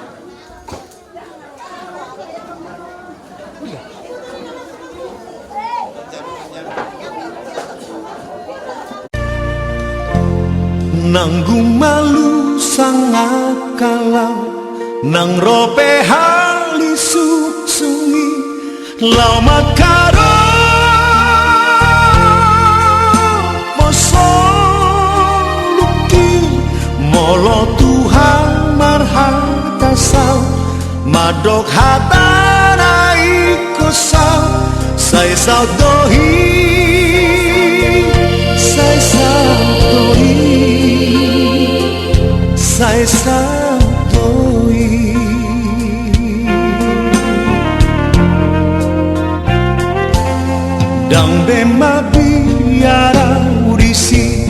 Nanggung malu sangap kalau, nang ro pe halisuk sungi, laho mangkaropo soluki, molo Tuhan marhata saut, mandok hatana ingkon saut, sai saut do i, sai saut do i, sai saut do i. Ndang be mabiar ahu disi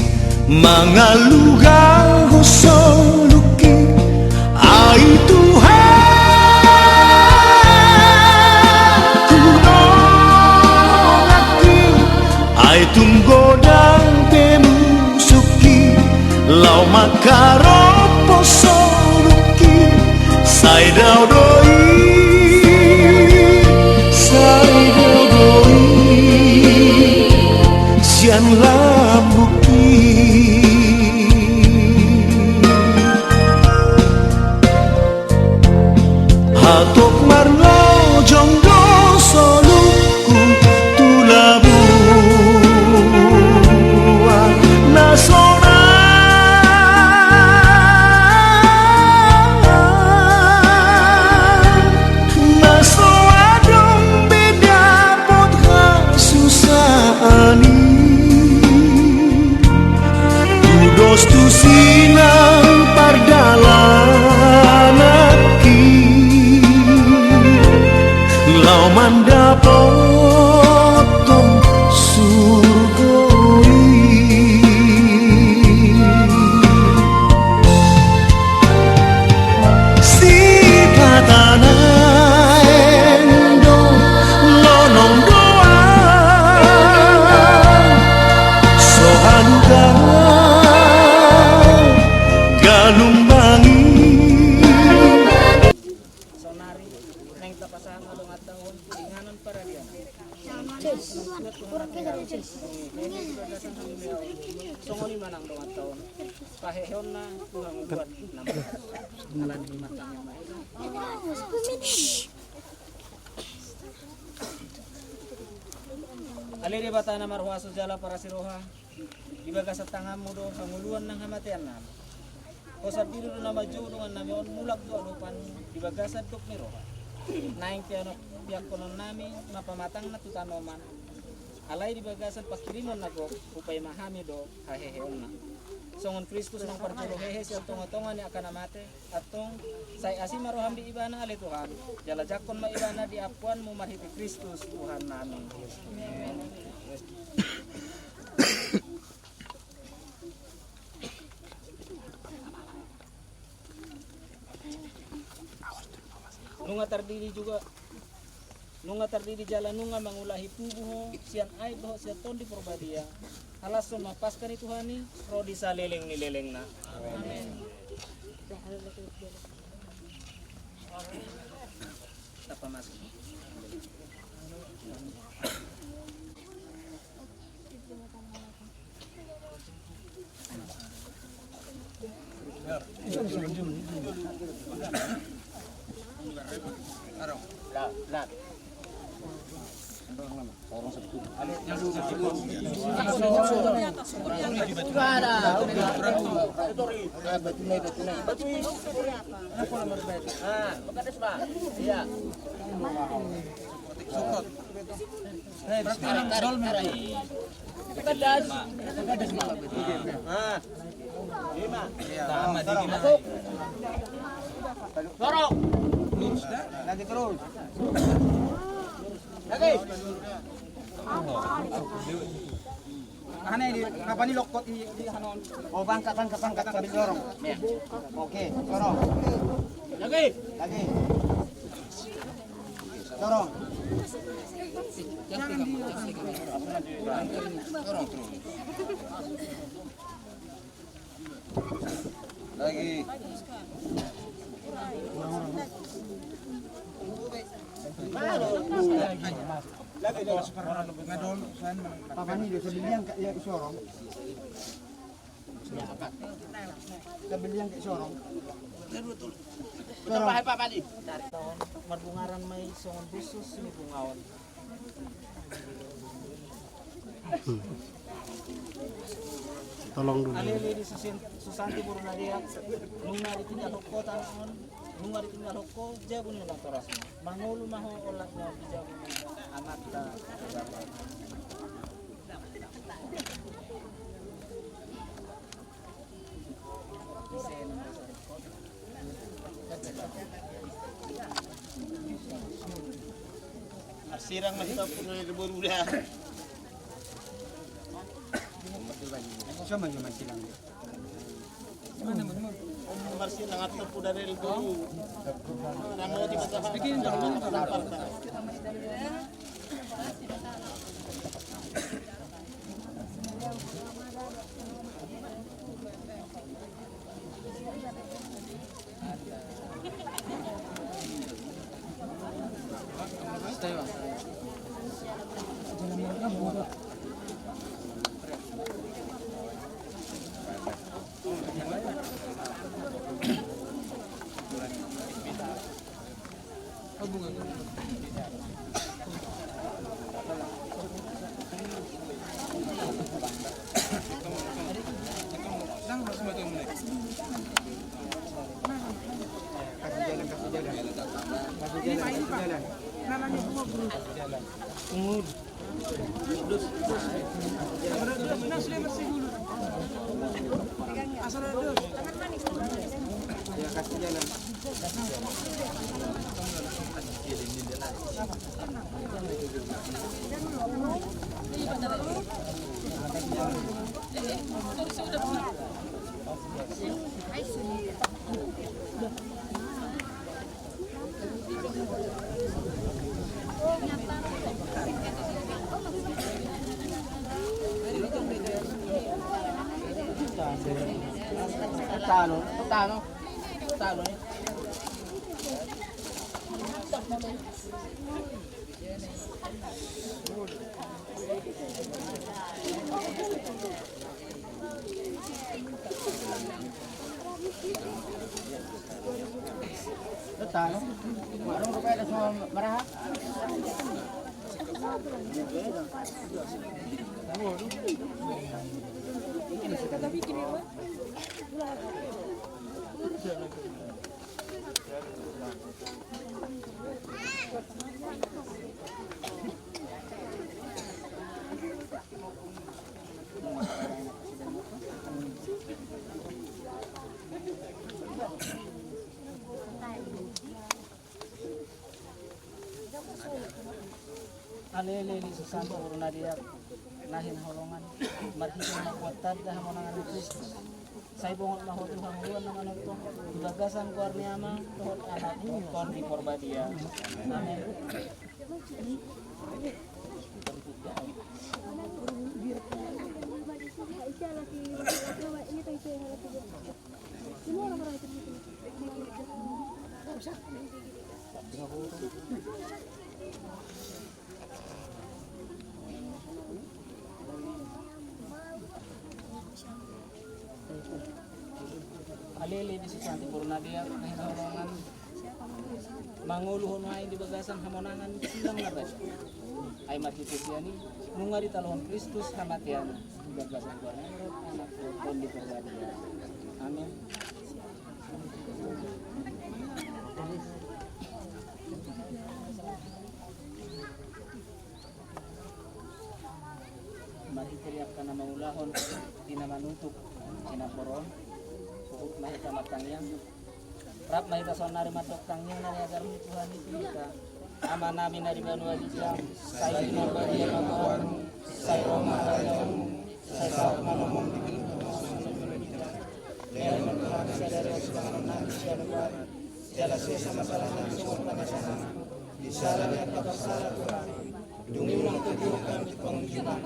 mangalualuhon soluki, ai Tuhan tu donganki, ai tung godang pe musukki, laho mangkaropo soluki, sai dao do i, sai dao do i sian lambungki. Hatop marlojong do soluku tu labuan na sonang, na so adong be dapot hasusaan i. Tudos tusi nang pardalananki, laho mandapothon surgo i. Sipata naeng do lonong do ahu, so halugaon galumbangi. Saonari naeng tapasahat ma donganta on inganan paradian. Songon i ma nang donganta on paheheonna tu hangoluan na marhata. Ale Debata na marhuaso jala parasi roha, di bagasan tanganmu do hangoluan nang hamateannami. Ho sandiri do na manjou dongannami on mulak tu adopanmu di bagasan dok ni roha. Naeng pe annon piangkononnami ma pamatangna tu tanoman. Alai di bagasan panghirimon na gok hupaima hami do haheheonna. Songon Kristus naung parjolo hehe sian tongatonga ni angka na mate, antong sai asi ma roham di ibana ale Tuhan, jala jangkon ma ibana di ampuanmu marhite Kristus Tuhannami. Nunga tardidi juga, nunga tardidi jala nunga mangulahi tubu ho sian aek dohot sian Tondi Porbadia. Halashon ma Paska ni Tuhan i ro di saleleng ni lelengna. Amen. Tapa masuk. Dorong. Lagi terus. Lagi. Aha ni, di, apa ni, lokot di, di anu. Oh, pangkat, pangkat, pangkat, sambil dorong. Oke, dorong. Lagi. Lagi. Dorong. Dorong terus. Lagi. Papa ni dia sebilian ka, ya, sorong. Sebilian ka, sorong. Sorong. Marbungaran ma i songon busus ni bungaon. Tolong dulu. Alele di Susin-, Susanti boru Nadeak, nunga ditinggalhon ho tano on, nunga ditinggalhon ho jabu ni natorasmu. Mangolu ma ho olat ni on di jabu ni anakta. Marsirang ma hita pun dari boru da. Sama jo marsirang. Marsirang atau pun dari boru. Nama di mata. Kasih jalan, kasih jalan. Kasih jalan, kasih jalan. Kasih jalan. Tano, tano, tano. Alele di Susanti boru Nadeak, na hinaholongan, marhite na huattanda hamonangan ni Kristus. Sai bongot ma ho tu hangoluan na manongtong, di bagasan goar ni Ama, dohot Anakna, dohot Tondi Porbadia. Amen. Alele di Susanti boru Nadeak, na hinaholongan, mangolu ho nuaeng di bagasan hamonangan silang na baik. Ai marhite sian i, nunga ditaluhon Kristus hamatean, di bagasan goar ni Roha, Anak, Tondi Porbadia. Amin. Marhite di angka na mangulahon, di na manutup, di na poron, huhut ma hita martangiang. Rap ma hita saonnari mandok tangiang na niajar ni Tuhan i tu hita. Amanami na di banua ginjang, sai pinarbadia ma goarmu, sai ro ma harajaonmu, sai saut ma lomomu di banua ginjang. Lehon ma Tuhan sadari on sipanganon nami sian nuaeng, jala sesa ma sala nami songon panesanami di sala ni angka parsala tu hami. Dung unang togihon hami tu pangunjunan,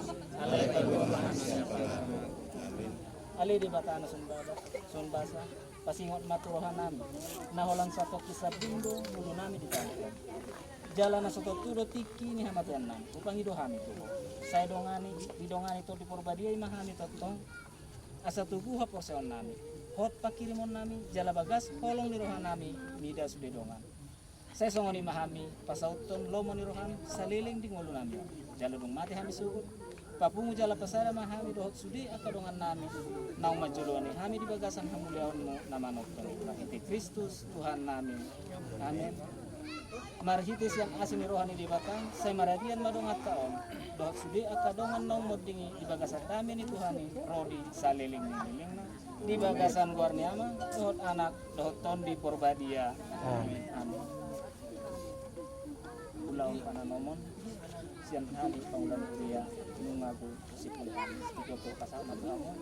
alai palua ma hami sian pangago. Amin. Ale Debata na son baba, son basa, pasingot ma tu rohanami, na holan satongkin sambing do ngolunami di tano on. Jala na so tontu do tingki ni hamateannami, hupangido hami tu Ho. Sai dongani, didongani Tondi Porbadia i ma hami tongtong, asa tubu haporseaonnami, hot panghirimonnami, jala bagas holong ni rohanami mida sude dongan. Sai songon i ma hami pasauthon lomo ni roham saleleng di ngolunami on. Jala dung mate hami sogot, papungu jala pasada ma hami dohot sude angka dongannami naung manjoloani hami di bagasan hamuliaonmu na manongtong i, marhite Kristus Tuhannami. Amin. Marhite sian asi ni roha ni Debata, sai maradian ma donganta on dohot sude angka dongan naung monding i di bagasan dame ni Tuhan i ro di saleleng ni lelengna, di bagasan goar ni Ama dohot Anak dohot Tondi Porbadia. Amin. Amin. Ulaon pananomon sian hami pangula ni kuria, nunga hu sipuli hami, ijoko pasahat ma tu hamu.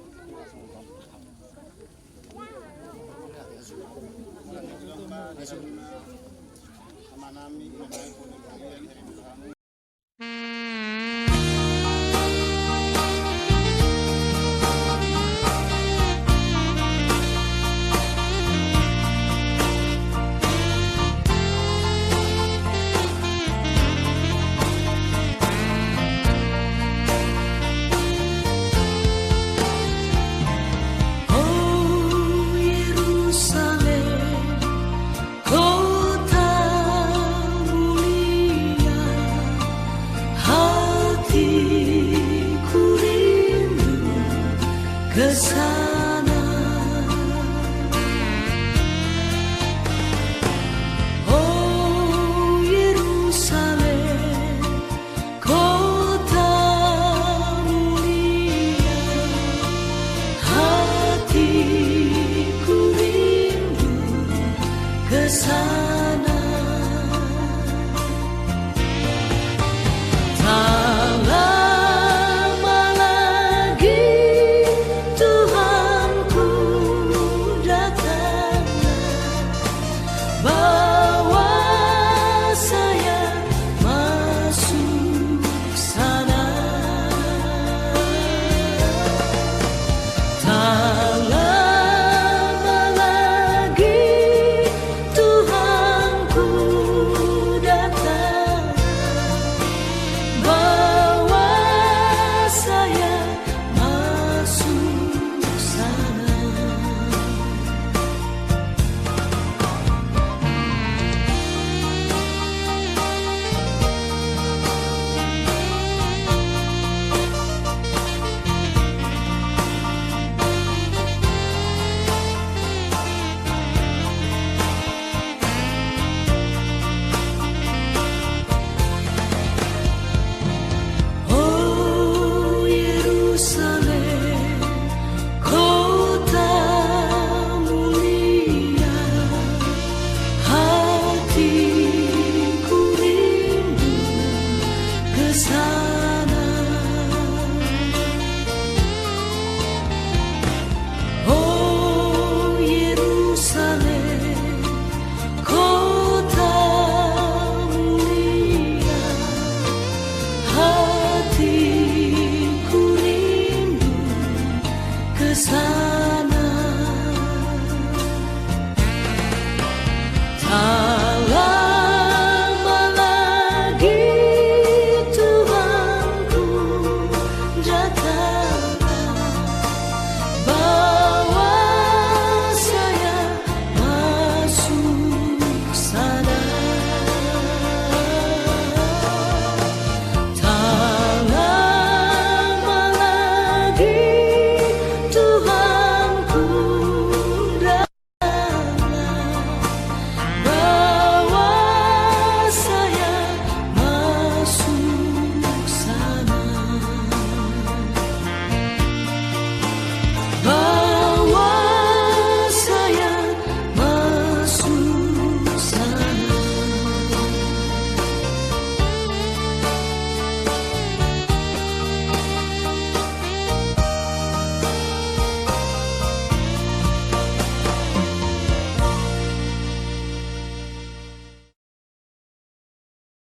O Yerusalem, kota mulia, hatiku rindu ke sana. O Yerusalem, kota mulia, hatiku rindu ke sana. Tak lama lagi Tuhan